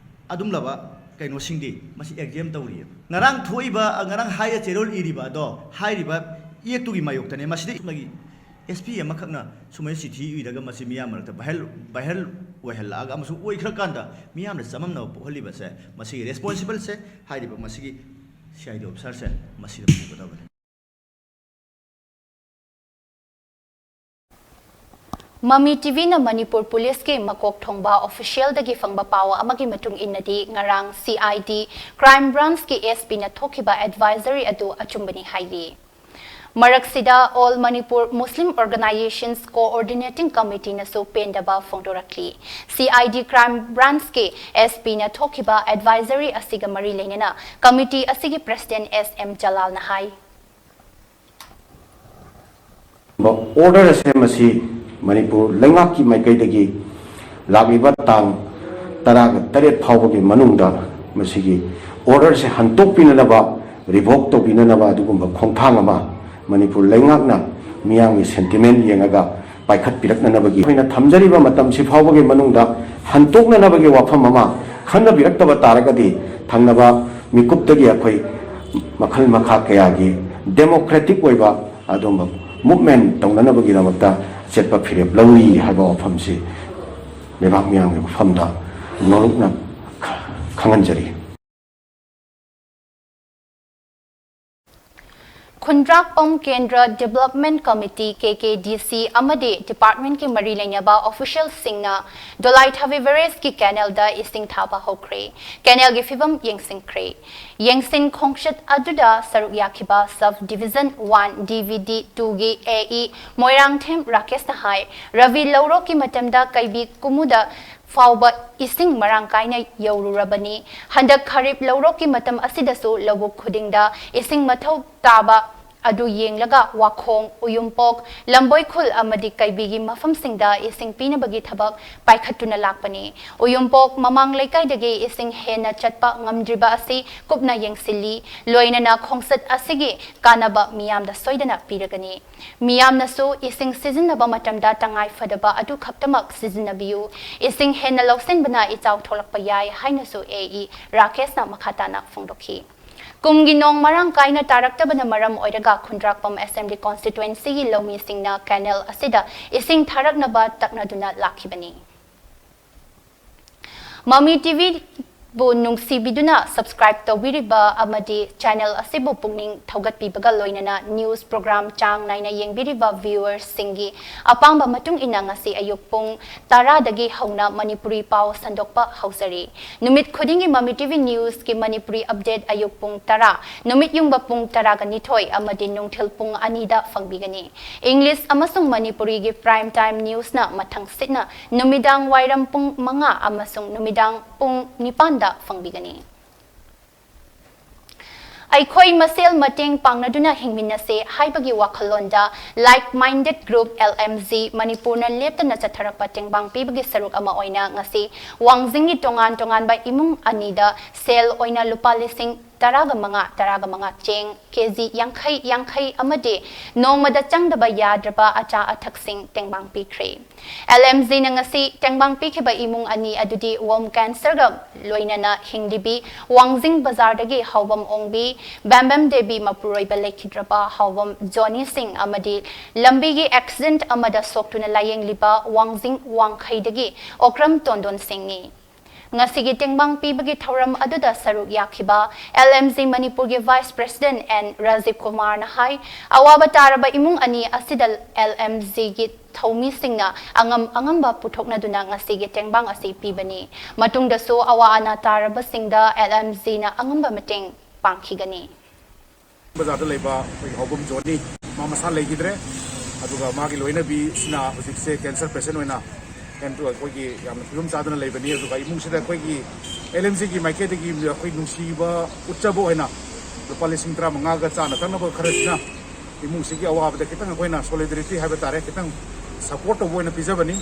ꯑꯗꯨꯝꯂꯕ ꯀꯩꯅꯣꯁꯤꯡꯗꯤ ꯃꯁꯤ exempt ꯇꯧꯔꯤꯑꯕ꯫ ꯉꯔꯥꯡ ꯊꯣꯛꯏꯕ, ꯉꯔꯥꯡ ꯍꯥꯏꯔ ꯆꯦꯔꯣꯜ ꯏꯔꯤꯕ ꯑꯗꯣ ꯍꯥꯏꯔꯤꯕ ꯑꯦꯛꯇꯨꯒꯤ ꯃꯥꯌꯣꯛꯇꯅꯦ꯫ ꯃꯁꯤꯗ ꯑꯃꯒꯤ S P ꯑꯃꯈꯛꯅ ꯁꯨꯃꯥꯏꯅ ꯆꯤꯊꯤ ꯏꯔꯒ ꯃꯁꯤ ꯃꯤꯌꯥꯝ ꯃꯔꯛꯇ viral, viral ꯑꯣꯏꯍꯜꯂꯛꯑꯒ ꯑꯃꯁꯨꯡ ꯑꯣꯏꯈ꯭ꯔꯀꯥꯟꯗ ꯃꯤꯌꯥꯝꯅ ꯆꯃꯝꯅꯕ ꯄꯣꯛꯍꯜꯂꯤꯕꯁꯦ, ꯃꯁꯤꯒꯤ responsible ꯁꯦ ꯍꯥꯏꯔꯤꯕ ꯃꯁꯤꯒꯤ C I D officer ꯁꯦ ꯃꯁꯤꯗ ꯄꯨꯒꯗꯕꯅꯤ꯫ ꯃꯃꯤ ꯇꯤꯚꯤꯅ ꯃꯅꯤꯄꯨꯔ ꯄꯨꯂꯤꯁꯀꯤ ꯃꯀꯣꯛ ꯊꯣꯡꯕ official ꯗꯒꯤ ꯐꯪꯕ ꯄꯥꯎ ꯑꯃꯒꯤ ꯃꯇꯨꯡ ꯏꯟꯅꯗꯤ, ꯉꯔꯥꯡ C I D Crime Branch ꯀꯤ S P ꯅ ꯊꯣꯛꯈꯤꯕ advisory ꯑꯗꯨ ꯑꯆꯨꯝꯕꯅꯤ ꯍꯥꯏꯔꯤ꯫ ꯃꯔꯛꯁꯤꯗ, All Manipur Muslim Organizations Coordinating Committee ꯅꯁꯨ ꯄꯦꯟꯗꯕ ꯐꯣꯡꯗꯣꯔꯛꯂꯤ꯫ C I D Crime Branch ꯀꯤ S P ꯅ ꯊꯣꯛꯈꯤꯕ advisory ꯑꯁꯤꯒ ꯃꯔꯤ ꯂꯩꯅꯅ committee ꯑꯁꯤꯒꯤ president S M ꯖꯂꯥꯜꯅ ꯍꯥꯏ꯫ ꯑꯣꯔꯗꯔ ꯑꯁꯦ ꯃꯁꯤ ꯃꯅꯤꯄꯨꯔ ꯂꯩꯉꯥꯛꯀꯤ ꯃꯥꯏꯀꯩꯗꯒꯤ ꯂꯥꯛꯂꯤꯕ ꯇꯥꯡ ꯇꯔꯥꯒ ꯇꯔꯦꯠ ꯐꯥꯎꯕꯒꯤ ꯃꯅꯨꯡꯗ ꯃꯁꯤꯒꯤ ꯑꯣꯔꯗꯔꯁꯦ ꯍꯟꯇꯣꯛꯄꯤꯅꯅꯕ, revoke ꯇꯧꯕꯤꯅꯅꯕ ꯑꯗꯨꯒꯨꯝꯕ ꯈꯣꯡꯊꯥꯡ ꯑꯃ ꯃꯅꯤꯄꯨꯔ ꯂꯩꯉꯥꯛꯅ ꯃꯤꯌꯥꯝꯒꯤ sentiment ꯌꯦꯡꯉꯒ ꯄꯥꯏꯈꯠꯄꯤꯔꯛꯅꯅꯕꯒꯤ ꯑꯩꯈꯣꯏꯅ ꯊꯝꯖꯔꯤꯕ ꯃꯇꯝꯁꯤ ꯐꯥꯎꯕꯒꯤ ꯃꯅꯨꯡꯗ ꯍꯟꯇꯣꯛꯅꯅꯕꯒꯤ ꯋꯥꯐꯝ ꯑꯃ ꯈꯟꯅꯕꯤꯔꯛꯇꯕ ꯇꯥꯔꯒꯗꯤ, ꯊꯪꯅꯕ ꯃꯤꯀꯨꯞꯇꯒꯤ ꯑꯩꯈꯣꯏ ꯃꯈꯜ ꯃꯈꯥ ꯀꯌꯥꯒꯤ democratic ꯑꯣꯏꯕ ꯑꯗꯨꯝꯕ movement ꯇꯧꯅꯅꯕꯒꯤꯗꯃꯛꯇ ꯑꯆꯦꯠꯄ ꯐꯤꯔꯦꯞ ꯂꯧꯔꯤ ꯍꯥꯏꯕ ꯋꯥꯐꯝꯁꯤ ꯂꯩꯕꯥꯛ ꯃꯤꯌꯥꯝꯒꯤ ꯃꯐꯝꯗ ꯅꯣꯂꯨꯛꯅ ꯈꯪꯍꯟꯖꯔꯤ꯫ ꯈꯨꯟꯗ꯭ꯔꯥꯛꯄꯝ ꯀꯦꯟꯗ꯭ꯔ Development Committee, K K D C, ꯑꯃꯗꯤ department ꯀꯤ ꯃꯔꯤ ꯂꯩꯅꯕ official ꯁꯤꯡꯅ ꯗꯣꯂꯥꯏꯊꯥꯕꯤ barrage ꯀꯤ canal ꯗ ꯏꯁꯤꯡ ꯊꯥꯕ ꯍꯧꯈ꯭ꯔꯦ꯫ Canal ꯒꯤ ꯐꯤꯚꯝ ꯌꯦꯡꯁꯤꯟꯈ꯭ꯔꯦ꯫ ꯌꯦꯡꯁꯤꯟ ꯈꯣꯡꯆꯠ ꯑꯗꯨꯗ ꯁꯔꯨꯛ ꯌꯥꯈꯤꯕ Sub Division one D V D two ꯒꯤ A E ꯃꯣꯏꯔꯥꯡꯊꯦꯝ ꯔꯥꯀꯦꯁꯅ ꯍꯥꯏ, ꯔꯕꯤ ꯂꯧꯔꯣꯛꯀꯤ ꯃꯇꯝꯗ ꯀꯩꯕꯤ ꯀꯨꯃꯨꯗ ꯐꯥꯎꯕ ꯏꯁꯤꯡ ꯃꯔꯥꯡ ꯀꯥꯏꯅ ꯌꯧꯔꯨꯔꯕꯅꯤ꯫ ꯍꯟꯗꯛ ꯈꯔꯤꯞ ꯂꯧꯔꯣꯛꯀꯤ ꯃꯇꯝ ꯑꯁꯤꯗꯁꯨ ꯂꯧꯕꯨꯛ ꯈꯨꯗꯤꯡꯗ ꯏꯁꯤꯡ ꯃꯊꯧ ꯇꯥꯕ ꯑꯗꯨ ꯌꯦꯡꯂꯒ ꯋꯥꯈꯣꯡ, ꯎꯌꯨꯝꯄꯣꯛ, ꯂꯝꯕꯣꯏꯈꯨꯜ ꯑꯃꯗꯤ ꯀꯩꯕꯤꯒꯤ ꯃꯐꯝꯁꯤꯡꯗ ꯏꯁꯤꯡ ꯄꯤꯅꯕꯒꯤ ꯊꯕꯛ ꯄꯥꯏꯈꯠꯇꯨꯅ ꯂꯥꯛꯄꯅꯤ꯫ ꯎꯌꯨꯝꯄꯣꯛ ꯃꯃꯥꯡ ꯂꯩꯀꯥꯏꯗꯒꯤ ꯏꯁꯤꯡ ꯍꯦꯟꯅ ꯆꯠꯄ ꯉꯝꯗ꯭ꯔꯤꯕ ꯑꯁꯤ ꯀꯨꯞꯅ ꯌꯦꯡꯁꯤꯜꯂꯤ꯫ ꯂꯣꯏꯅꯅ ꯈꯣꯡꯆꯠ ꯑꯁꯤꯒꯤ ꯀꯥꯟꯅꯕ ꯃꯤꯌꯥꯝꯗ ꯁꯣꯏꯗꯅ ꯄꯤꯔꯒꯅꯤ꯫ ꯃꯤꯌꯥꯝꯅꯁꯨ ꯏꯁꯤꯡ ꯁꯤꯖꯤꯟꯅꯕ ꯃꯇꯝꯗ ꯇꯉꯥꯏ ꯐꯗꯕ ꯑꯗꯨ ꯈꯛꯇꯃꯛ ꯁꯤꯖꯤꯟꯅꯕꯤꯌꯨ꯫ ꯏꯁꯤꯡ ꯍꯦꯟꯅ ꯂꯧꯁꯤꯟꯕꯅ ꯏꯆꯥꯎ ꯊꯣꯛꯂꯛꯄ ꯌꯥꯏ ꯍꯥꯏꯅꯁꯨ ꯑꯦ ꯏ ꯔꯥꯀꯦꯁꯅ ꯃꯈꯥ ꯇꯥꯅ ꯐꯣꯡꯗꯣꯛꯈꯤ꯫ ꯀꯨꯝꯒꯤ ꯅꯣꯡ ꯃꯔꯥꯡ ꯀꯥꯏꯅ ꯇꯥꯔꯛꯇꯕꯅ ꯃꯔꯝ ꯑꯣꯏꯔꯒ ꯈꯨꯟꯗ꯭ꯔꯥꯛꯄꯝ ꯑꯦꯁꯦꯝꯕ꯭ꯂꯤ ꯀꯣꯟꯁꯇꯤꯇ꯭ꯋꯦꯟꯁꯤꯒꯤ ꯂꯧꯃꯤꯁꯤꯡꯅ ꯀꯦꯅꯦꯜ ꯑꯁꯤꯗ ꯏꯁꯤꯡ ꯊꯥꯔꯛꯅꯕ ꯇꯛꯅꯗꯨꯅ ꯂꯥꯛꯈꯤꯕꯅꯤ꯫ ꯃꯃꯤ ꯇꯤꯚꯤ ꯕꯨ ꯅꯨꯡꯁꯤꯕꯤꯗꯨꯅ subscribe ꯇꯧꯕꯤꯔꯤꯕ ꯑꯃꯗꯤ channel ꯑꯁꯤꯕꯨ ꯄꯨꯛꯅꯤꯡ ꯊꯧꯒꯠꯄꯤꯕꯒ ꯂꯣꯏꯅꯅ news program ꯆꯥꯡ ꯅꯥꯏꯅ ꯌꯦꯡꯕꯤꯔꯤꯕ viewersꯁꯤꯡꯒꯤ ꯑꯄꯥꯝꯕ ꯃꯇꯨꯡ ꯏꯟꯅ ꯉꯁꯤ ꯑꯌꯨꯛ ꯄꯨꯡ ꯇꯔꯥꯗꯒꯤ ꯍꯧꯅ ꯃꯅꯤꯄꯨꯔꯤ ꯄꯥꯎ ꯁꯟꯗꯣꯛꯄ ꯍꯧꯖꯔꯤ꯫ ꯅꯨꯃꯤꯠ ꯈꯨꯗꯤꯡꯒꯤ ꯃꯃꯤ ꯇꯤꯚꯤ newsꯀꯤ ꯃꯅꯤꯄꯨꯔꯤ update ꯑꯌꯨꯛ ꯄꯨꯡ ꯇꯔꯥ, ꯅꯨꯃꯤꯠ ꯌꯨꯡꯕ ꯄꯨꯡ ꯇꯔꯥꯒ ꯅꯤꯊꯣꯏ ꯑꯃꯗꯤ ꯅꯨꯡꯊꯤꯜ ꯄꯨꯡ ꯑꯅꯤꯗ ꯐꯪꯕꯤꯒꯅꯤ꯫ English ꯑꯃꯁꯨꯡ ꯃꯅꯤꯄꯨꯔꯤꯒꯤ prime time newsꯅ ꯃꯊꯪ ꯁꯤꯠꯅ ꯅꯨꯃꯤꯗꯥꯡ ꯋꯥꯏꯔꯝ ꯄꯨꯡ ꯃꯉꯥ ꯑꯃꯁꯨꯡ ꯅꯨꯃꯤꯗꯥꯡ ꯄꯨꯡ ꯅꯤꯄꯥꯟꯗ ꯐꯪꯕꯤꯒꯅꯤ꯫ ꯑꯩꯈꯣꯏ ꯃꯁꯦꯜ ꯃꯇꯦꯡ ꯄꯥꯡꯅꯗꯨꯅ ꯍꯤꯡꯃꯤꯟꯅꯁꯦ ꯍꯥꯏꯕꯒꯤ ꯋꯥꯈꯜꯂꯣꯟꯗ Like Minded Group, L M G, ꯃꯅꯤꯄꯨꯔꯅ ꯂꯦꯞꯇꯅ ꯆꯠꯊꯔꯛꯄ ꯇꯦꯡꯕꯥꯡ ꯄꯤꯕꯒꯤ ꯁꯔꯨꯛ ꯑꯃ ꯑꯣꯏꯅ ꯉꯁꯤ ꯋꯥꯡꯖꯤꯡꯒꯤ ꯇꯣꯉꯥꯟ ꯇꯣꯉꯥꯟꯕ ꯏꯃꯨꯡ ꯑꯅꯤꯗ ꯁꯦꯜ ꯑꯣꯏꯅ ꯂꯨꯄꯥ ꯂꯤꯁꯤꯡ ꯇꯔꯥꯒ ꯃꯉꯥ, ꯇꯔꯥꯒ ꯃꯉꯥ ꯆꯦꯡ ꯀꯦ ꯖꯤ ꯌꯥꯡꯈꯩ ꯌꯥꯡꯈꯩ ꯑꯃꯗꯤ ꯅꯣꯡꯃꯗ ꯆꯪꯗꯕ ꯌꯥꯗ꯭ꯔꯕ ꯑꯆꯥ ꯑꯊꯛꯁꯤꯡ ꯇꯦꯡꯕꯥꯡ ꯄꯤꯈ꯭ꯔꯦ꯫ L M Gꯅ ꯉꯁꯤ ꯇꯦꯡꯕꯥꯡ ꯄꯤꯈꯤꯕ ꯏꯃꯨꯡ ꯑꯅꯤ ꯑꯗꯨꯗꯤ womb cancerꯒ ꯂꯣꯏꯅꯅ ꯍꯤꯡꯂꯤꯕꯤ ꯋꯥꯡꯖꯤꯡ ꯕꯖꯥꯔꯗꯒꯤ ꯍꯥꯎꯕꯝ ꯑꯣꯡꯕꯤ, ꯕꯦꯝꯕꯦꯝ ꯗꯦꯕꯤ ꯃꯄꯨꯔꯣꯏꯕ ꯂꯩꯈꯤꯗ꯭ꯔꯕ ꯍꯥꯎꯕꯝ ꯖꯣꯅꯤ ꯁꯤꯡ ꯑꯃꯗꯤ ꯂꯝꯕꯤꯒꯤ accident ꯑꯃꯗ ꯁꯣꯛꯇꯨꯅ ꯂꯥꯌꯦꯡꯂꯤꯕ ꯋꯥꯡꯖꯤꯡ ꯋꯥꯡꯈꯩꯗꯒꯤ ꯑꯣꯀ꯭ꯔꯝ ꯇꯣꯟꯗꯣꯟ ꯁꯤꯡꯅꯤ꯫ ꯉꯁꯤꯒꯤ ꯇꯦꯡꯕꯥꯡ ꯄꯤꯕꯒꯤ ꯊꯧꯔꯝ ꯑꯗꯨꯗ ꯁꯔꯨꯛ ꯌꯥꯈꯤꯕ L M G ꯃꯅꯤꯄꯨꯔꯒꯤ Vice President N ꯔꯥꯖꯤꯕ ꯀꯨꯃꯥꯔꯅ ꯍꯥꯏ, ꯑꯋꯥꯕ ꯇꯥꯔꯕ ꯏꯃꯨꯡ ꯑꯅꯤ ꯑꯁꯤꯗ L M Gꯒꯤ ꯊꯧꯃꯤꯁꯤꯡꯅ ꯑꯉꯝ ꯑꯉꯝꯕ ꯄꯨꯊꯣꯛꯅꯗꯨꯅ ꯉꯁꯤꯒꯤ ꯇꯦꯡꯕꯥꯡ ꯑꯁꯤ ꯄꯤꯕꯅꯤ꯫ ꯃꯇꯨꯡꯗꯁꯨ ꯑꯋꯥ ꯑꯅꯥ ꯇꯥꯔꯕꯁꯤꯡꯗ L M Gꯅ ꯑꯉꯝꯕ ꯃꯇꯦꯡ ꯄꯥꯡꯈꯤꯒꯅꯤ꯫ ꯕꯖꯥꯔꯗ ꯂꯩꯕ ꯑꯩꯈꯣꯏꯒꯤ ꯍꯥꯎꯕꯝ ꯖꯣꯅꯤ, ꯃꯥ ꯃꯁꯥ ꯂꯩꯈꯤꯗ꯭ꯔꯦ꯫ ꯑꯗꯨꯒ ꯃꯥꯒꯤ ꯂꯣꯏꯅꯕꯤꯁꯤꯅ ꯍꯧꯖꯤꯛꯁꯦ cancer patient ꯑꯣꯏꯅ ꯑꯩꯈꯣꯏꯒꯤ ꯌꯥꯝꯅ ꯐꯤꯕꯝ ꯆꯥꯗꯅ ꯂꯩꯕꯅꯤ꯫ ꯑꯗꯨꯒ ꯏꯃꯨꯡꯁꯤꯗ ꯑꯩꯈꯣꯏꯒꯤ L M Gꯒꯤ ꯃꯥꯏꯀꯩꯗꯒꯤ ꯑꯩꯈꯣꯏ ꯅꯨꯡꯁꯤꯕ ꯎꯠꯆꯕ ꯑꯣꯏꯅ ꯂꯨꯄꯥ ꯂꯤꯁꯤꯡ ꯇꯔꯥꯃꯉꯥꯒ ꯆꯥꯅ ꯊꯛꯅꯕ ꯈꯔꯁꯤꯅ ꯏꯃꯨꯡꯁꯤꯒꯤ ꯑꯋꯥꯕꯗ ꯈꯤꯇꯪ ꯑꯩꯈꯣꯏꯅ solidarity ꯍꯥꯏꯕ ꯇꯥꯔꯦ, ꯈꯤꯇꯪ support ꯇꯧꯕ ꯑꯣꯏꯅ ꯄꯤꯖꯕꯅꯤ꯫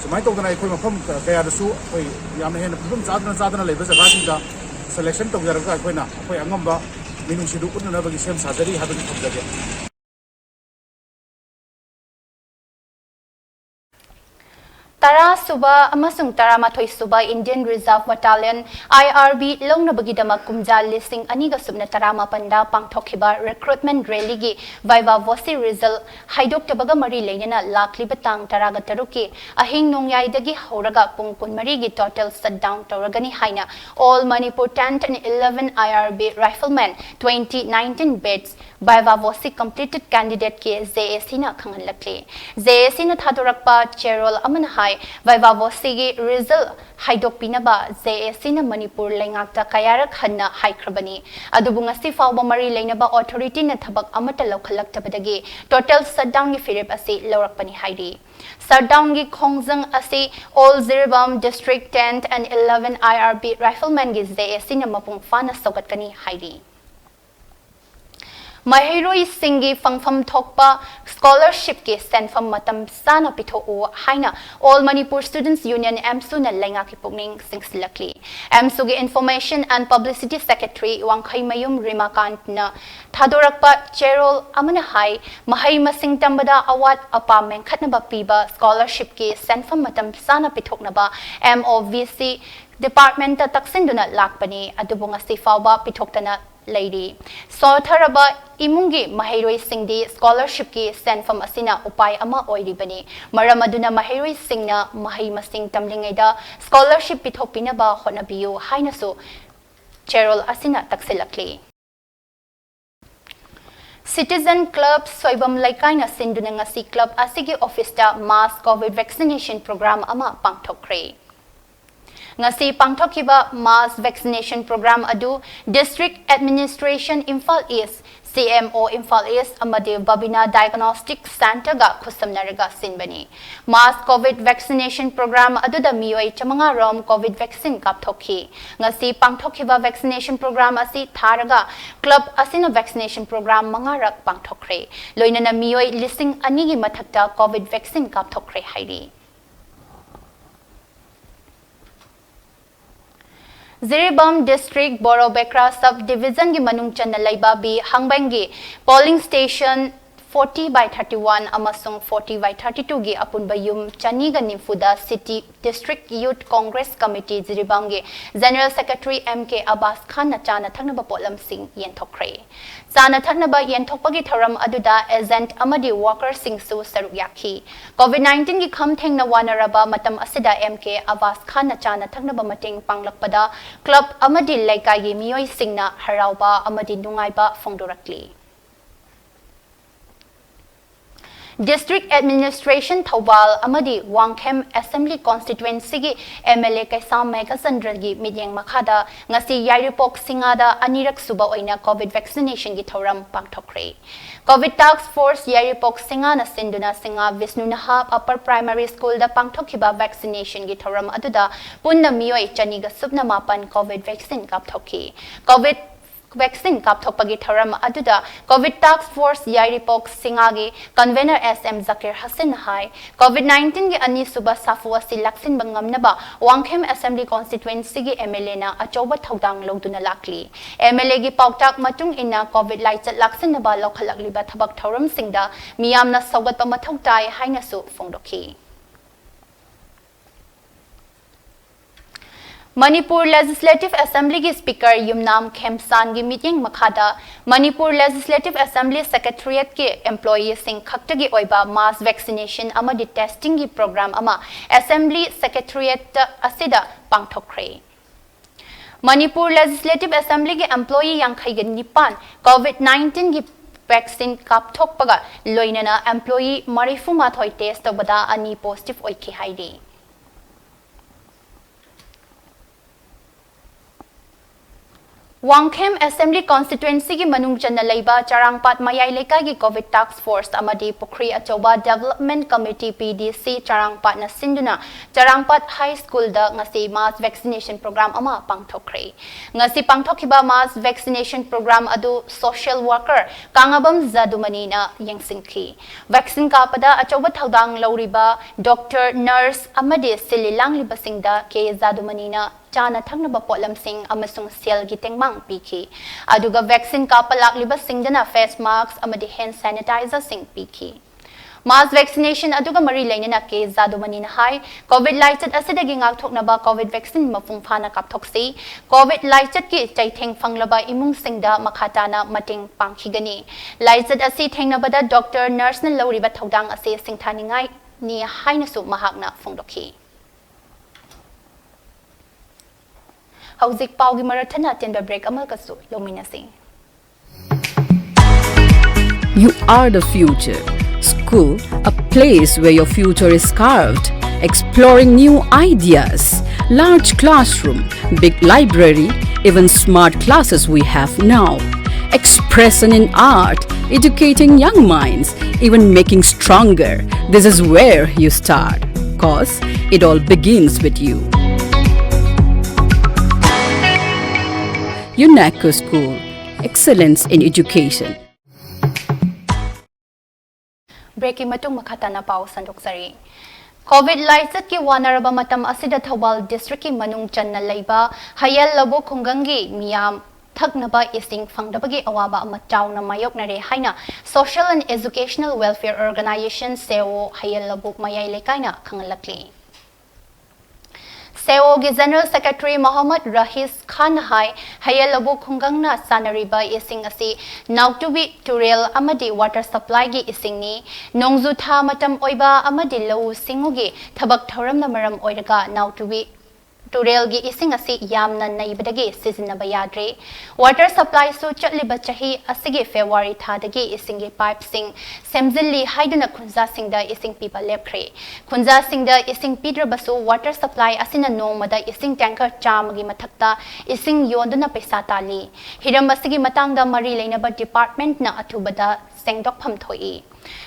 ꯁꯨꯃꯥꯏꯅ ꯇꯧꯗꯅ ꯑꯩꯈꯣꯏ ꯃꯐꯝ ꯀꯌꯥꯗꯁꯨ ꯑꯩꯈꯣꯏ ꯌꯥꯝꯅ ꯍꯦꯟꯅ ꯐꯤꯕꯝ ꯆꯥꯗꯅ ꯆꯥꯗꯅ ꯂꯩꯕ ꯖꯒꯥꯁꯤꯡꯗ selection ꯇꯧꯖꯔꯒ ꯑꯩꯈꯣꯏꯅ ꯑꯩꯈꯣꯏ ꯑꯉꯝꯕ ꯃꯤꯅꯨꯡꯁꯤꯗꯨ ꯎꯠꯅꯅꯕꯒꯤ ꯁꯦꯝ ꯁꯥꯖꯔꯤ ꯍꯥꯏꯕꯗꯨ ꯊꯝꯖꯒꯦ꯫ ꯇꯔꯥ ꯁꯨꯕ ꯑꯃꯁꯨꯡ ꯇꯔꯥꯃꯥꯊꯣꯏ ꯁꯨꯕ Indian Reserve Battalion, I R B, ꯂꯧꯅꯕꯒꯤꯗꯃꯛ ꯀꯨꯝꯖꯥ ꯂꯤꯁꯤꯡ ꯑꯅꯤꯒ ꯁꯨꯞꯅ ꯇꯔꯥꯃꯥꯄꯟꯗ ꯄꯥꯡꯊꯣꯛꯈꯤꯕ recruitment rally ꯒꯤ viva voce result ꯍꯥꯏꯗꯣꯛꯇꯕꯒ ꯃꯔꯤ ꯂꯩꯅꯅ ꯂꯥꯛꯂꯤꯕ ꯇꯥꯡ ꯇꯔꯥꯒ ꯇꯔꯨꯛꯀꯤ ꯑꯍꯤꯡ ꯅꯣꯡꯌꯥꯏꯗꯒꯤ ꯍꯧꯔꯒ ꯄꯨꯡ ꯀꯨꯟꯃꯔꯤꯒꯤ total shutdown ꯇꯧꯔꯒꯅꯤ ꯍꯥꯏꯅ All Manipur Tenth and Eleven I R B Riflemen twenty nineteen batch viva voce completed candidate ꯀꯤ J A C ꯅ ꯈꯪꯍꯜꯂꯛꯂꯤ꯫ J A C ꯅ ꯊꯥꯗꯣꯔꯛꯄ ꯆꯦꯔꯣꯜ ꯑꯃꯅ ꯍꯥꯏ, viva voce ꯒꯤ result ꯍꯥꯏꯗꯣꯛꯄꯤꯅꯕ J A C ꯅ ꯃꯅꯤꯄꯨꯔ ꯂꯩꯉꯥꯛꯇ ꯀꯌꯥꯔꯛ ꯍꯟꯅ ꯍꯥꯏꯈ꯭ꯔꯕꯅꯤ, ꯑꯗꯨꯕꯨ ꯉꯁꯤ ꯐꯥꯎꯕ ꯃꯔꯤ ꯂꯩꯅꯕ authority ꯅ ꯊꯕꯛ ꯑꯃꯠꯇ ꯂꯧꯈꯠꯂꯛꯇꯕꯗꯒꯤ total shutdown ꯒꯤ ꯐꯤꯔꯦꯞ ꯑꯁꯤ ꯂꯧꯔꯛꯄꯅꯤ ꯍꯥꯏꯔꯤ꯫ Shutdown ꯒꯤ ꯈꯣꯡꯖꯪ ꯑꯁꯤ All Jiribam District Tenth and Eleven I R B Riflemen ꯒꯤ J A C ꯅ ꯃꯄꯨꯡ ꯐꯥꯅ ꯁꯧꯒꯠꯀꯅꯤ ꯍꯥꯏꯔꯤ꯫ ꯃꯍꯩꯔꯣꯏꯁꯤꯡꯒꯤ ꯐꯪꯐꯝ ꯊꯣꯛꯄ scholarship ꯀꯤ ꯁꯦꯟꯐꯝ ꯃꯇꯝ ꯆꯥꯅ ꯄꯤꯊꯣꯛꯎ ꯍꯥꯏꯅ All Manipur Students Union, AMSU ꯅ ꯂꯩꯉꯥꯛꯀꯤ ꯄꯨꯛꯅꯤꯡ ꯆꯤꯡꯁꯤꯜꯂꯛꯂꯤ꯫ AMSU ꯒꯤ Information and Publicity Secretary ꯋꯥꯡꯈꯩꯃꯌꯨꯝ ꯔꯤꯃꯥꯀꯥꯟꯠꯅ ꯊꯥꯗꯣꯔꯛꯄ ꯆꯦꯔꯣꯜ ꯑꯃꯅ ꯍꯥꯏ, ꯃꯍꯩ ꯃꯁꯤꯡ ꯇꯝꯕꯗ ꯑꯋꯥꯠ ꯑꯄꯥ ꯃꯦꯟꯈꯠꯅꯕ ꯄꯤꯕ scholarship ꯀꯤ ꯁꯦꯟꯐꯝ ꯃꯇꯝ ꯆꯥꯅ ꯄꯤꯊꯣꯛꯅꯕ M O V C department ꯇ ꯇꯛꯁꯤꯟꯗꯨꯅ ꯂꯥꯛꯄꯅꯤ, ꯑꯗꯨꯕꯨ ꯉꯁꯤ ꯐꯥꯎꯕ ꯄꯤꯊꯣꯛꯇꯅ ꯂꯩꯔꯤ꯫ ꯁꯣꯊꯔꯕ ꯏꯃꯨꯡꯒꯤ ꯃꯍꯩꯔꯣꯏꯁꯤꯡꯗꯤ scholarship ꯀꯤ ꯁꯦꯟꯐꯝ ꯑꯁꯤꯅ ꯎꯄꯥꯏ ꯑꯃ ꯑꯣꯏꯔꯤꯕꯅꯤ꯫ ꯃꯔꯝ ꯑꯗꯨꯅ ꯃꯍꯩꯔꯣꯏꯁꯤꯡꯅ ꯃꯍꯩ ꯃꯁꯤꯡ ꯇꯝꯂꯤꯉꯩꯗ scholarship ꯄꯤꯊꯣꯛꯄꯤꯅꯕ ꯍꯣꯠꯅꯕꯤꯌꯨ ꯍꯥꯏꯅꯁꯨ ꯆꯦꯔꯣꯜ ꯑꯁꯤꯅ ꯇꯛꯁꯤꯜꯂꯛꯂꯤ꯫ Citizen Club ꯁꯣꯏꯕꯝ ꯂꯩꯀꯥꯏꯅ ꯁꯤꯟꯗꯨꯅ ꯉꯁꯤ club ꯑꯁꯤꯒꯤ office ꯇ mass covid vaccination program ꯑꯃ ꯄꯥꯡꯊꯣꯛꯈ꯭ꯔꯦ꯫ ꯉꯁꯤ ꯄꯥꯡꯊꯣꯛꯈꯤꯕ mass vaccination program ꯑꯗꯨ District Administration Imphal East, C M O Imphal East ꯑꯃꯗꯤ Babina Diagnostic Centreꯒ ꯈꯨꯠꯁꯝꯅꯔꯒ ꯁꯤꯟꯕꯅꯤ꯫ Mass COVID vaccination program ꯑꯗꯨꯗ ꯃꯤꯑꯣꯏ ꯆꯥꯃꯉꯥ ꯔꯣꯝ COVID vaccine ꯀꯥꯞꯊꯣꯛꯈꯤ꯫ ꯉꯁꯤ ꯄꯥꯡꯊꯣꯛꯈꯤꯕ vaccination program ꯑꯁꯤ ꯊꯥꯔꯒ club ꯑꯁꯤꯅ vaccination program ꯃꯉꯥꯔꯛ ꯄꯥꯡꯊꯣꯛꯈ꯭ꯔꯦ꯫ ꯂꯣꯏꯅꯅ ꯃꯤꯑꯣꯏ ꯂꯤꯁꯤꯡ ꯑꯅꯤꯒꯤ ꯃꯊꯛꯇ COVID vaccine ꯀꯥꯞꯊꯣꯛꯈ꯭ꯔꯦ ꯍꯥꯏꯔꯤ꯫ ꯖꯤꯔꯤꯕꯥꯝ District Borobekra Sub Divisionꯒꯤ ꯃꯅꯨꯡ ꯆꯟꯅ ꯂꯩꯕ B ꯍꯪꯕꯦꯡꯒꯤ polling station forty by thirty one ꯑꯃꯁꯨꯡ forty by thirty twoꯒꯤ ꯑꯄꯨꯟꯕ ꯌꯨꯝ ꯆꯅꯤꯒ ꯅꯤꯐꯨꯗ City District Youth Congress Committee ꯖꯤꯔꯤꯕꯥꯝꯒꯤ General Secretary M K ꯑꯕꯥꯁ ꯈꯥꯟꯅ ꯆꯥꯅ ꯊꯛꯅꯕ ꯄꯣꯠꯂꯝꯁꯤꯡ ꯌꯦꯟꯊꯣꯛꯈ꯭ꯔꯦ꯫ ꯆꯥꯅ ꯊꯛꯅꯕ ꯌꯦꯟꯊꯣꯛꯄꯒꯤ ꯊꯧꯔꯝ ꯑꯗꯨꯗ agent ꯑꯃꯗꯤ workerꯁꯤꯡꯁꯨ ꯁꯔꯨꯛ ꯌꯥꯈꯤ꯫ COVID nineteenꯒꯤ ꯈꯝ ꯊꯦꯡꯅ ꯋꯥꯅꯔꯕ ꯃꯇꯝ ꯑꯁꯤꯗ M K ꯑꯕꯥꯁ ꯈꯥꯟꯅ ꯆꯥꯅ ꯊꯛꯅꯕ ꯃꯇꯦꯡ ꯄꯥꯡꯂꯛꯄꯗ club ꯑꯃꯗꯤ ꯂꯩꯀꯥꯏꯒꯤ ꯃꯤꯑꯣꯏꯁꯤꯡꯅ ꯍꯔꯥꯎꯕ ꯑꯃꯗꯤ ꯅꯨꯡꯉꯥꯏꯕ ꯐꯣꯡꯗꯣꯔꯛꯂꯤ꯫ District Administration ꯊꯧꯕꯥꯜ ꯑꯃꯗꯤ ꯋꯥꯡꯈꯦꯝ Assembly Constituencyꯒꯤ MLA ꯀꯩꯁꯥꯝ ꯃꯦꯘꯆꯟꯗ꯭ꯔꯒꯤ ꯃꯤꯠꯌꯦꯡ ꯃꯈꯥꯗ ꯉꯁꯤ ꯌꯥꯏꯔꯤꯄꯣꯛ ꯁꯤꯡꯉꯥꯗ ꯑꯅꯤꯔꯛ ꯁꯨꯕ ꯑꯣꯏꯅ COVID vaccinationꯒꯤ ꯊꯧꯔꯝ ꯄꯥꯡꯊꯣꯛꯈ꯭ꯔꯦ꯫ COVID Task Force ꯌꯥꯏꯔꯤꯄꯣꯛ ꯁꯤꯡꯉꯥꯅ ꯁꯤꯟꯗꯨꯅ ꯁꯤꯡꯉꯥ ꯕꯤꯁꯅꯨ ꯅꯍꯥ Upper Primary Schoolꯗ ꯄꯥꯡꯊꯣꯛꯈꯤꯕ vaccinationꯒꯤ ꯊꯧꯔꯝ ꯑꯗꯨꯗ ꯄꯨꯟꯅ ꯃꯤꯑꯣꯏ ꯆꯅꯤꯒ ꯁꯨꯞꯅ ꯃꯥꯄꯟ COVID vaccine ꯀꯥꯞꯊꯣꯛꯈꯤ꯫ COVID vaccine ꯀꯥꯞꯊꯣꯛꯄꯒꯤ ꯊꯧꯔꯝ ꯑꯗꯨꯗ COVID Task Force ꯌꯥꯏꯔꯤꯄꯣꯛ ꯁꯤꯡꯉꯥꯒꯤ convener S M ꯖꯀꯤꯔ ꯍꯁꯟꯅ ꯍꯥꯏ, COVID nineteenꯒꯤ ꯑꯅꯤꯁꯨꯕ ꯁꯥꯐꯨ ꯑꯁꯤ ꯂꯥꯛꯁꯤꯟꯕ ꯉꯝꯅꯕ ꯋꯥꯡꯈꯦꯝ Assembly Constituencyꯒꯤ MLAꯅ ꯑꯆꯧꯕ ꯊꯧꯗꯥꯡ ꯂꯧꯗꯨꯅ ꯂꯥꯛꯂꯤ꯫ MLAꯒꯤ ꯄꯥꯎꯇꯥꯛ ꯃꯇꯨꯡ ꯏꯟꯅ COVID ꯂꯥꯏꯆꯠ ꯂꯥꯛꯁꯤꯟꯅꯕ ꯂꯧꯈꯠꯂꯛꯂꯤꯕ ꯊꯕꯛ ꯊꯧꯔꯝꯁꯤꯡꯗ ꯃꯤꯌꯥꯝꯅ ꯁꯧꯒꯠꯄ ꯃꯊꯧ ꯇꯥꯏ ꯍꯥꯏꯅꯁꯨ ꯐꯣꯡꯗꯣꯛꯈꯤ꯫ ꯃꯅꯤꯄꯨꯔ Legislative Assemblyꯒꯤ Speaker ꯌꯨꯝꯅꯥꯝ ꯈꯦꯝꯆꯥꯟꯒꯤ ꯃꯤꯠꯌꯦꯡ ꯃꯈꯥꯗ ꯃꯅꯤꯄꯨꯔ Legislative Assembly Secretariatꯀꯤ employeeꯁꯤꯡ ꯈꯛꯇꯒꯤ ꯑꯣꯏꯕ mass vaccination ꯑꯃꯗꯤ testingꯒꯤ program ꯑꯃ Assembly Secretariat ꯑꯁꯤꯗ ꯄꯥꯡꯊꯣꯛꯈ꯭ꯔꯦ꯫ ꯃꯅꯤꯄꯨꯔ Legislative Assemblyꯒꯤ employee ꯌꯥꯡꯈꯩꯒ ꯅꯤꯄꯥꯟ COVID nineteenꯒꯤ vaccine ꯀꯥꯞꯊꯣꯛꯄꯒ ꯂꯣꯏꯅꯅ employee ꯃꯔꯤꯐꯨ ꯃꯥꯊꯣꯏ test ꯇꯧꯕꯗ ꯑꯅꯤ positive ꯑꯣꯏꯈꯤ ꯍꯥꯏꯔꯤ꯫ ꯋꯥꯡꯈꯦꯝ Assembly Constituency ꯒꯤ ꯃꯅꯨꯡ ꯆꯟꯅ ꯂꯩꯕ ꯆꯔꯥꯡꯄꯥꯠ ꯃꯌꯥꯏ ꯂꯩꯀꯥꯏꯒꯤ COVID Task Force ꯑꯃꯗꯤ ꯄꯨꯈ꯭ꯔꯤ ꯑꯆꯧꯕ Development Committee, P D C, ꯆꯔꯥꯡꯄꯥꯠꯅ ꯁꯤꯟꯗꯨꯅ ꯆꯔꯥꯡꯄꯥꯠ High School ꯗ ꯉꯁꯤ mass vaccination program ꯑꯃ ꯄꯥꯡꯊꯣꯛꯈ꯭ꯔꯦ꯫ ꯉꯁꯤ ꯄꯥꯡꯊꯣꯛꯈꯤꯕ mass vaccination program ꯑꯗꯨ social worker ꯀꯥꯡꯉꯕꯝ ꯖꯥꯗꯨꯃꯅꯤꯅ ꯌꯦꯡꯁꯤꯟꯈꯤ꯫ Vaccine ꯀꯥꯞꯄꯗ ꯑꯆꯧꯕ ꯊꯧꯗꯥꯡ ꯂꯧꯔꯤꯕ doctor, nurse ꯑꯃꯗꯤ ꯁꯤꯜꯂꯤ ꯂꯥꯡꯂꯤꯕꯁꯤꯡꯗ ꯀꯦ ꯖꯥꯗꯨꯃꯅꯤꯅ ꯆꯥꯅ ꯊꯛꯅꯕ ꯄꯣꯠꯂꯝꯁꯤꯡ ꯑꯃꯁꯨꯡ ꯁꯦꯜꯒꯤ ꯇꯦꯡꯕꯥꯡ ꯄꯤꯈꯤ꯫ ꯑꯗꯨꯒ vaccine ꯀꯥꯞꯄ ꯂꯥꯛꯂꯤꯕꯁꯤꯡꯗꯅ face mask ꯑꯃꯗꯤ hand sanitizer ꯁꯤꯡ ꯄꯤꯈꯤ꯫ Mass vaccination ꯑꯗꯨꯒ ꯃꯔꯤ ꯂꯩꯅꯅ ꯀꯦ ꯖꯥꯗꯨꯃꯅꯤꯅ ꯍꯥꯏ, COVID ꯂꯥꯏꯆꯠ ꯑꯁꯤꯗꯒꯤ ꯉꯥꯛꯊꯣꯛꯅꯕ COVID vaccine ꯃꯄꯨꯡ ꯐꯥꯅ ꯀꯥꯞꯊꯣꯛꯁꯤ꯫ COVID ꯂꯥꯏꯆꯠꯀꯤ ꯆꯩꯊꯦꯡ ꯐꯪꯂꯕ ꯏꯃꯨꯡꯁꯤꯡꯗ ꯃꯈꯥ ꯇꯥꯅ ꯃꯇꯦꯡ ꯄꯥꯡꯈꯤꯒꯅꯤ꯫ ꯂꯥꯏꯆꯠ ꯑꯁꯤ ꯊꯦꯡꯅꯕꯗ doctor, nurse ꯅ ꯂꯧꯔꯤꯕ ꯊꯧꯗꯥꯡ ꯑꯁꯤ ꯁꯤꯡꯊꯥꯅꯤꯡꯉꯥꯏꯅꯤ ꯍꯥꯏꯅꯁꯨ ꯃꯍꯥꯛꯅ ꯐꯣꯡꯗꯣꯛꯈꯤ꯫ ꯍꯧꯖꯤꯛ ꯄꯥꯎꯒꯤ ꯃꯔꯛ ꯊꯠꯅ ꯑꯇꯦꯟꯕ break ꯑꯃꯒꯁꯨ ꯂꯧꯃꯤꯟꯅꯁꯤ꯫ You are the future. School, a place where your future is carved. Exploring new ideas. Large classroom, big library, even smart classes we have now. Expression in art, educating young minds, even making stronger. This is where you start. Cause it all begins with you. UNACO School, excellence in education. Break ꯀꯤ ꯃꯇꯨꯡ ꯃꯈꯥ ꯇꯥꯅ ꯄꯥꯎ ꯁꯟꯗꯣꯛꯆꯔꯤ꯫ COVID ꯂꯥꯏꯆꯠꯀꯤ ꯋꯥꯅꯔꯕ ꯃꯇꯝ ꯑꯁꯤꯗ Thoubal district ꯀꯤ ꯃꯅꯨꯡ ꯆꯟꯅ ꯂꯩꯕ ꯍꯌꯦꯜ ꯂꯧꯕꯨꯛ ꯈꯨꯡꯒꯪꯒꯤ ꯃꯤꯌꯥꯝ ꯊꯛꯅꯕ ꯏꯁꯤꯡ ꯐꯪꯗꯕꯒꯤ ꯑꯋꯥꯕ ꯑꯃ ꯆꯥꯎꯅ ꯃꯥꯌꯣꯛꯅꯔꯦ ꯍꯥꯏꯅ Social and Educational Welfare Organization, SEO, ꯍꯌꯦꯜ ꯂꯧꯕꯨꯛ ꯃꯌꯥꯏ ꯂꯩꯀꯥꯏꯅ ꯈꯪꯍꯜꯂꯛꯂꯤ꯫ SEO ꯒꯤ General Secretary ꯃꯣꯍꯝꯃꯗ ꯔꯍꯤꯁ ꯈꯥꯟꯅ ꯍꯥꯏ, ꯍꯌꯦꯜ ꯂꯧꯕꯨꯛ ꯈꯨꯡꯒꯪꯅ ꯆꯥꯅꯔꯤꯕ ꯏꯁꯤꯡ ꯑꯁꯤ ꯅꯥꯎꯇꯨꯕꯤ ꯇꯨꯔꯦꯜ ꯑꯃꯗꯤ water supply ꯒꯤ ꯏꯁꯤꯡꯅꯤ꯫ ꯅꯣꯡꯖꯨ ꯊꯥ ꯃꯇꯝ ꯑꯣꯏꯕ ꯑꯃꯗꯤ ꯂꯧꯎ ꯁꯤꯡꯎꯒꯤ ꯊꯕꯛ ꯊꯧꯔꯝꯅ ꯃꯔꯝ ꯑꯣꯏꯔꯒ ꯅꯥꯎꯇꯨꯕꯤ ꯇꯨꯔꯦꯜꯒꯤ ꯏꯁꯤꯡ ꯑꯁꯤ ꯌꯥꯝꯅ ꯅꯩꯕꯗꯒꯤ ꯁꯤꯖꯤꯟꯅꯕ ꯌꯥꯗ꯭ꯔꯦ꯫ Water supplyꯁꯨ ꯆꯠꯂꯤꯕ ꯆꯍꯤ ꯑꯁꯤꯒꯤ February ꯊꯥꯗꯒꯤ ꯏꯁꯤꯡꯒꯤ pipeꯁꯤꯡ ꯁꯦꯝꯖꯤꯜꯂꯤ ꯍꯥꯏꯗꯨꯅ ꯈꯨꯟꯖꯥꯁꯤꯡꯗ ꯏꯁꯤꯡ ꯄꯤꯕ ꯂꯦꯞꯈ꯭ꯔꯦ꯫ ꯈꯨꯟꯖꯥꯁꯤꯡꯗ ꯏꯁꯤꯡ ꯄꯤꯗ꯭ꯔꯕꯁꯨ Water supply ꯑꯁꯤꯅ ꯅꯣꯡꯃꯗ ꯏꯁꯤꯡ tanker ꯆꯥꯝꯃꯒꯤ ꯃꯊꯛꯇ ꯏꯁꯤꯡ ꯌꯣꯟꯗꯨꯅ ꯄꯩꯁꯥ ꯇꯥꯜꯂꯤ꯫ ꯍꯤꯔꯝ ꯑꯁꯤꯒꯤ ꯃꯇꯥꯡꯗ ꯃꯔꯤ ꯂꯩꯅꯕ departmentꯅ ꯑꯊꯨꯕꯗ ꯁꯦꯡꯗꯣꯛꯐꯝ ꯊꯣꯛꯏ꯫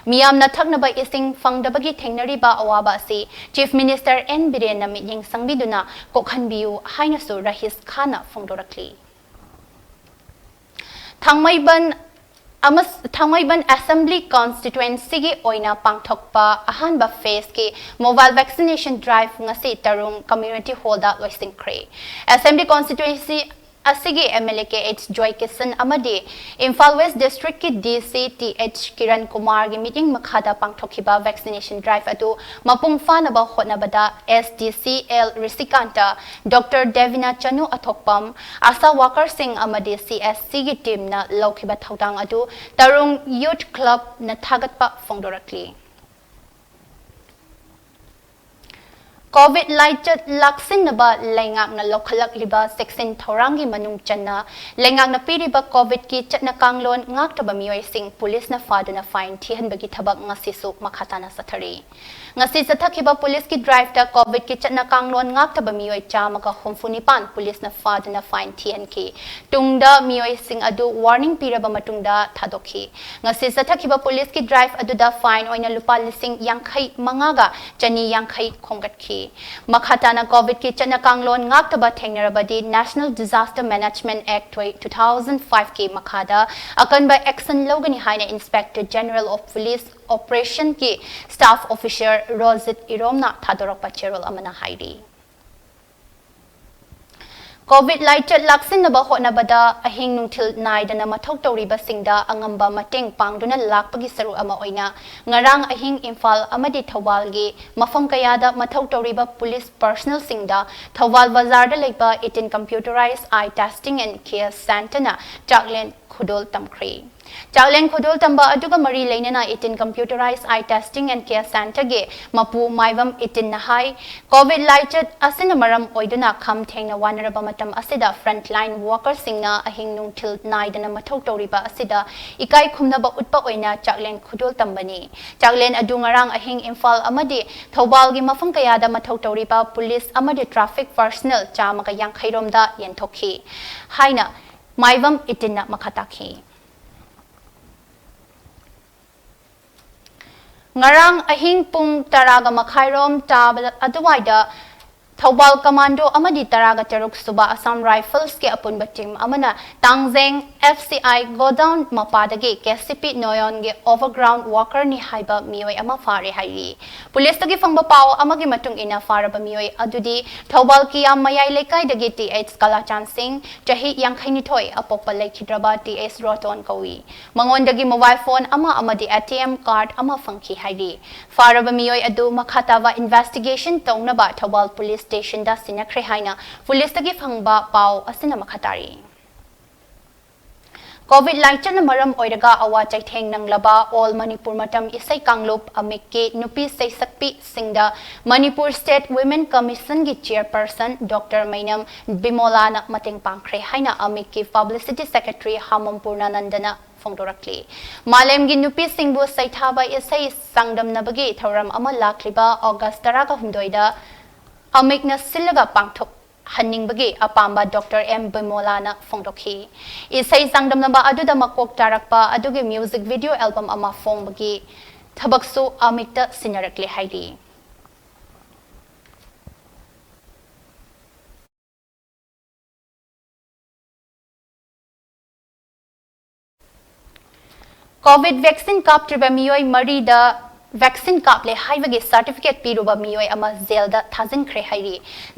ꯃꯤꯌꯥꯝꯅ ꯊꯛꯅꯕ ꯏꯁꯤꯡ ꯐꯪꯗꯕꯒꯤ ꯊꯦꯡꯅꯔꯤꯕ ꯑꯋꯥꯕ ꯑꯁꯤ Chief Minister N ꯕꯤꯔꯦꯟꯅ ꯃꯤꯠꯌꯦꯡ ꯆꯪꯕꯤꯗꯨꯅ ꯀꯣꯛꯍꯟꯕꯤꯌꯨ ꯍꯥꯏꯅꯁꯨ ꯔꯍꯤꯁ ꯈꯥꯟꯅ ꯐꯣꯡꯗꯣꯔꯛꯂꯤ꯫ ꯊꯥꯡꯃꯩꯕꯟ ꯑꯃꯁ-, ꯊꯥꯡꯃꯩꯕꯟ Assembly Constituencyꯒꯤ ꯑꯣꯏꯅ ꯄꯥꯡꯊꯣꯛꯄ ꯑꯍꯥꯟꯕ phaseꯀꯤ mobile vaccination drive ꯉꯁꯤ ꯇꯔꯨꯡ Community Hallꯗ ꯂꯣꯏꯁꯤꯟꯈ꯭ꯔꯦ꯫ Assembly Constituency ꯑꯁꯤꯒꯤ MLA ꯀꯦ ꯑꯩꯆ ꯖꯣꯏꯀꯤꯁꯟ ꯑꯃꯗꯤ ꯏꯝꯐꯥꯜ West Districtꯀꯤ DC ꯇꯤ ꯑꯩꯆ ꯀꯤꯔꯟ ꯀꯨꯃꯥꯔꯒꯤ ꯃꯤꯠꯌꯦꯡ ꯃꯈꯥꯗ ꯄꯥꯡꯊꯣꯛꯈꯤꯕ vaccination drive ꯑꯗꯨ ꯃꯄꯨꯡ ꯐꯥꯅꯕ ꯍꯣꯠꯅꯕꯗ SDC ꯑꯦꯜ ꯔꯤꯁꯤꯀꯥꯟꯇ, Doctor ꯗꯦꯕꯤꯅꯥ ꯆꯅꯨ ꯑꯊꯣꯛꯄꯝ, ASHA workerꯁꯤꯡ ꯑꯃꯗꯤ CSCꯒꯤ teamꯅ ꯂꯧꯈꯤꯕ ꯊꯧꯗꯥꯡ ꯑꯗꯨ ꯇꯔꯨꯡ Youth Clubꯅ ꯊꯥꯒꯠꯄ ꯐꯣꯡꯗꯣꯔꯛꯂꯤ꯫ COVID ꯂꯥꯏꯆꯠ ꯂꯥꯛꯁꯤꯟꯅꯕ ꯂꯩꯉꯥꯛꯅ ꯂꯧꯈꯠꯂꯛꯂꯤꯕ ꯆꯦꯛꯁꯤꯟ ꯊꯧꯔꯥꯡꯒꯤ ꯃꯅꯨꯡ ꯆꯟꯅ ꯂꯩꯉꯥꯛꯅ ꯄꯤꯔꯤꯕ COVIDꯀꯤ ꯆꯠꯅ ꯀꯥꯡꯂꯣꯟ ꯉꯥꯛꯇꯕ ꯃꯤꯑꯣꯏꯁꯤꯡ ꯄꯨꯂꯤꯁꯅ ꯐꯥꯗꯨꯅ fine ꯊꯤꯍꯟꯕꯒꯤ ꯊꯕꯛ ꯉꯁꯤꯁꯨ ꯃꯈꯥ ꯇꯥꯅ ꯆꯠꯊꯔꯤ꯫ ꯉꯁꯤ ꯆꯠꯊꯈꯤꯕ ꯄꯨꯂꯤꯁꯀꯤ driveꯇ COVIDꯀꯤ ꯆꯠꯅ ꯀꯥꯡꯂꯣꯟ ꯉꯥꯛꯇꯕ ꯃꯤꯑꯣꯏ ꯆꯥꯝꯃꯒ ꯍꯨꯝꯐꯨ ꯅꯤꯄꯥꯟ ꯄꯨꯂꯤꯁꯅ ꯐꯥꯗꯨꯅ fine ꯊꯤꯍꯟꯈꯤ꯫ ꯇꯨꯡꯗ ꯃꯤꯑꯣꯏꯁꯤꯡ ꯑꯗꯨ warning ꯄꯤꯔꯕ ꯃꯇꯨꯡꯗ ꯊꯥꯗꯣꯛꯈꯤ꯫ ꯉꯁꯤ ꯆꯠꯊꯈꯤꯕ ꯄꯨꯂꯤꯁꯀꯤ drive ꯑꯗꯨꯗ fine ꯑꯣꯏꯅ ꯂꯨꯄꯥ ꯂꯤꯁꯤꯡ ꯌꯥꯡꯈꯩ ꯃꯉꯥꯒ ꯆꯅꯤ ꯌꯥꯡꯈꯩ ꯈꯣꯝꯒꯠꯈꯤ꯫ ꯃꯈꯥ ꯇꯥꯅ COVIDꯀꯤ ꯆꯠꯅ ꯀꯥꯡꯂꯣꯟ ꯉꯥꯛꯇꯕ ꯊꯦꯡꯅꯔꯕꯗꯤ National Disaster Management Act two thousand fiveꯀꯤ ꯃꯈꯥꯗ ꯑꯀꯟꯕ action ꯂꯧꯒꯅꯤ ꯍꯥꯏꯅ Inspector General of Police Operationꯀꯤ staff officer Rojit ꯏꯔꯣꯝꯅ ꯊꯥꯗꯣꯔꯛꯄ ꯆꯦꯔꯣꯜ ꯑꯃꯅ ꯍꯥꯏꯔꯤ꯫ COVID ꯂꯥꯏꯆꯠ ꯂꯥꯛꯁꯤꯟꯅꯕ ꯍꯣꯠꯅꯕꯗ ꯑꯍꯤꯡ ꯅꯨꯡꯊꯤꯜ ꯅꯥꯏꯗꯅ ꯃꯊꯧ ꯇꯧꯔꯤꯕꯁꯤꯡꯗ ꯑꯉꯝꯕ ꯃꯇꯦꯡ ꯄꯥꯡꯗꯨꯅ ꯂꯥꯛꯄꯒꯤ ꯁꯔꯨꯛ ꯑꯃ ꯑꯣꯏꯅ ꯉꯔꯥꯡ ꯑꯍꯤꯡ ꯏꯝꯐꯥꯜ ꯑꯃꯗꯤ ꯊꯧꯕꯥꯜꯒꯤ ꯃꯐꯝ ꯀꯌꯥꯗ ꯃꯊꯧ ꯇꯧꯔꯤꯕ ꯄꯨꯂꯤꯁ personnelꯁꯤꯡꯗ ꯊꯧꯕꯥꯜ ꯕꯖꯥꯔꯗ ꯂꯩꯕ eighteen Computerized Eye Testing and Care Centreꯅ ꯆꯥꯛꯂꯦꯟ ꯈꯨꯗꯣꯜ ꯇꯝꯈ꯭ꯔꯦ꯫ ꯆꯥꯛꯂꯦꯟ ꯈꯨꯗꯣꯜ ꯇꯝꯕ ꯑꯗꯨꯒ ꯃꯔꯤ ꯂꯩꯅꯅ eighteen Computerized Eye Testing and Care Centreꯒꯤ ꯃꯄꯨ ꯃꯥꯏꯕꯝ eighteen ꯅ ꯍꯥꯏ, COVID ꯂꯥꯏꯆꯠ ꯑꯁꯤꯅ ꯃꯔꯝ ꯑꯣꯏꯗꯨꯅ ꯈꯝ ꯊꯦꯡꯅ ꯋꯥꯅꯔꯕ ꯃꯇꯝ ꯑꯁꯤꯗ frontline workerꯁꯤꯡꯅ ꯑꯍꯤꯡ ꯅꯨꯡꯊꯤꯜ ꯅꯥꯏꯗꯅ ꯃꯊꯧ ꯇꯧꯔꯤꯕ ꯑꯁꯤꯗ ꯏꯀꯥꯏ ꯈꯨꯝꯅꯕ ꯎꯠꯄ ꯑꯣꯏꯅ ꯆꯥꯛꯂꯦꯟ ꯈꯨꯗꯣꯜ ꯇꯝꯕꯅꯤ꯫ ꯆꯥꯛꯂꯦꯟ ꯑꯗꯨ ꯉꯔꯥꯡ ꯑꯍꯤꯡ ꯏꯝꯐꯥꯜ ꯑꯃꯗꯤ ꯊꯧꯕꯥꯜꯒꯤ ꯃꯐꯝ ꯀꯌꯥꯗ ꯃꯊꯧ ꯇꯧꯔꯤꯕ ꯄꯨꯂꯤꯁ ꯑꯃꯗꯤ traffic personnel ꯆꯥꯝꯃꯒ ꯌꯥꯡꯈꯩ ꯔꯣꯝꯗ ꯌꯦꯟꯊꯣꯛꯈꯤ ꯍꯥꯏꯅ ꯃꯥꯏꯕꯝ eighteen ꯅ ꯃꯈꯥ ꯇꯥꯈꯤ꯫ ꯉꯔꯥꯡ ꯑꯍꯤꯡ ꯄꯨꯡ ꯇꯔꯥꯒ ꯃꯈꯥꯏꯔꯣꯝ ꯇꯥꯕ ꯑꯗꯨꯋꯥꯏꯗ ꯊꯧꯕꯥꯜ ꯀꯃꯥꯟꯗꯣ ꯑꯃꯗꯤ ꯇꯔꯥꯒ ꯇꯔꯨꯛ ꯁꯨꯕ Assam Riflesꯀꯤ ꯑꯄꯨꯟꯕ team ꯑꯃꯅ ꯇꯥꯡꯖꯦꯡ FCI godown ꯃꯄꯥꯗꯒꯤ KCP Noyonꯒꯤ overground workerꯅꯤ ꯍꯥꯏꯕ ꯃꯤꯑꯣꯏ ꯑꯃ ꯐꯥꯔꯦ ꯍꯥꯏꯔꯤ꯫ ꯄꯨꯂꯤꯁꯇꯒꯤ ꯐꯪꯕ ꯄꯥꯎ ꯑꯃꯒꯤ ꯃꯇꯨꯡ ꯏꯟꯅ ꯐꯥꯔꯕ ꯃꯤꯑꯣꯏ ꯑꯗꯨꯗꯤ ꯊꯧꯕꯥꯜ ꯀꯤꯌꯥꯝ ꯃꯌꯥꯏ ꯂꯩꯀꯥꯏꯗꯒꯤ TH ꯀꯂꯥꯆꯥꯟ ꯁꯤꯡ, ꯆꯍꯤ ꯌꯥꯡꯈꯩꯅꯤꯊꯣꯏ, ꯑꯄꯣꯛꯄ ꯂꯩꯈꯤꯗ꯭ꯔꯕ TH ꯔꯣꯇꯣꯟ ꯀꯧꯏ꯫ ꯃꯉꯣꯟꯗꯒꯤ mobile phone ꯑꯃ ꯑꯃꯗꯤ ATM card ꯑꯃ ꯐꯪꯈꯤ ꯍꯥꯏꯔꯤ꯫ ꯐꯥꯔꯕ ꯃꯤꯑꯣꯏ ꯑꯗꯨ ꯃꯈꯥ ꯇꯥꯕ investigation ꯇꯧꯅꯕ ꯊꯧꯕꯥꯜ police stationꯗ ꯁꯤꯟꯅꯈ꯭ꯔꯦ ꯍꯥꯏꯅ ꯄꯨꯂꯤꯁꯇꯒꯤ ꯐꯪꯕ ꯄꯥꯎ ꯑꯁꯤꯅ ꯃꯈꯥ ꯇꯥꯔꯤ꯫ COVID ꯂꯥꯏꯆꯠꯅ ꯃꯔꯝ ꯑꯣꯏꯔꯒ ꯑꯋꯥ ꯆꯩꯊꯦꯡ ꯅꯪꯂꯕ All Manipur ꯃꯇꯝ ꯏꯁꯩ ꯀꯥꯡꯂꯨꯞ ꯑꯃꯤꯛꯀꯤ ꯅꯨꯄꯤ ꯁꯩꯁꯛꯄꯤꯁꯤꯡꯗ Manipur State Women Commissionꯒꯤ chairperson Doctor ꯃꯩꯅꯝ ꯕꯤꯃꯣꯂꯥꯅ ꯃꯇꯦꯡ ꯄꯥꯡꯈ꯭ꯔꯦ ꯍꯥꯏꯅ ꯑꯃꯤꯛꯀꯤ publicity secretary ꯍꯥꯃꯣꯝ ꯄꯨꯔꯅꯥꯅꯟꯗꯅ ꯐꯣꯡꯗꯣꯔꯛꯂꯤ꯫ ꯃꯥꯂꯦꯝꯒꯤ ꯅꯨꯄꯤꯁꯤꯡꯕꯨ ꯁꯩꯊꯥꯕ ꯏꯁꯩ ꯆꯥꯡꯗꯝꯅꯕꯒꯤ ꯊꯧꯔꯝ ꯑꯃ ꯂꯥꯛꯂꯤꯕ August ꯇꯔꯥꯒ ꯍꯨꯝꯗꯣꯏꯗ ꯑꯃꯤꯛꯅ ꯁꯤꯜꯂꯒ ꯄꯥꯡꯊꯣꯛꯍꯟꯅꯤꯡꯕꯒꯤ ꯑꯄꯥꯝꯕ Doctor ꯑꯦꯝ ꯕꯤꯃꯣꯂꯥꯅ ꯐꯣꯡꯗꯣꯛꯈꯤ꯫ ꯏꯁꯩ ꯆꯥꯡꯗꯝꯅꯕ ꯑꯗꯨꯗ ꯃꯀꯣꯛ ꯇꯥꯔꯛꯄ ꯑꯗꯨꯒꯤ music video album ꯑꯃ ꯐꯣꯡꯕꯒꯤ ꯊꯕꯛꯁꯨ ꯑꯃꯤꯛꯇ ꯁꯤꯟꯅꯔꯛꯂꯦ ꯍꯥꯏꯔꯤ꯫ COVID vaccine ꯀꯥꯞꯇ꯭ꯔꯤꯕ ꯃꯤꯑꯣꯏ ꯃꯔꯤꯗ vaccine ꯀꯥꯞꯂꯦ ꯍꯥꯏꯕꯒꯤ certificate ꯄꯤꯔꯨꯕ ꯃꯤꯑꯣꯏ ꯑꯃ ꯖꯦꯜꯗ ꯊꯥꯖꯤꯟꯈ꯭ꯔꯦ ꯍꯥꯏꯔꯤ꯫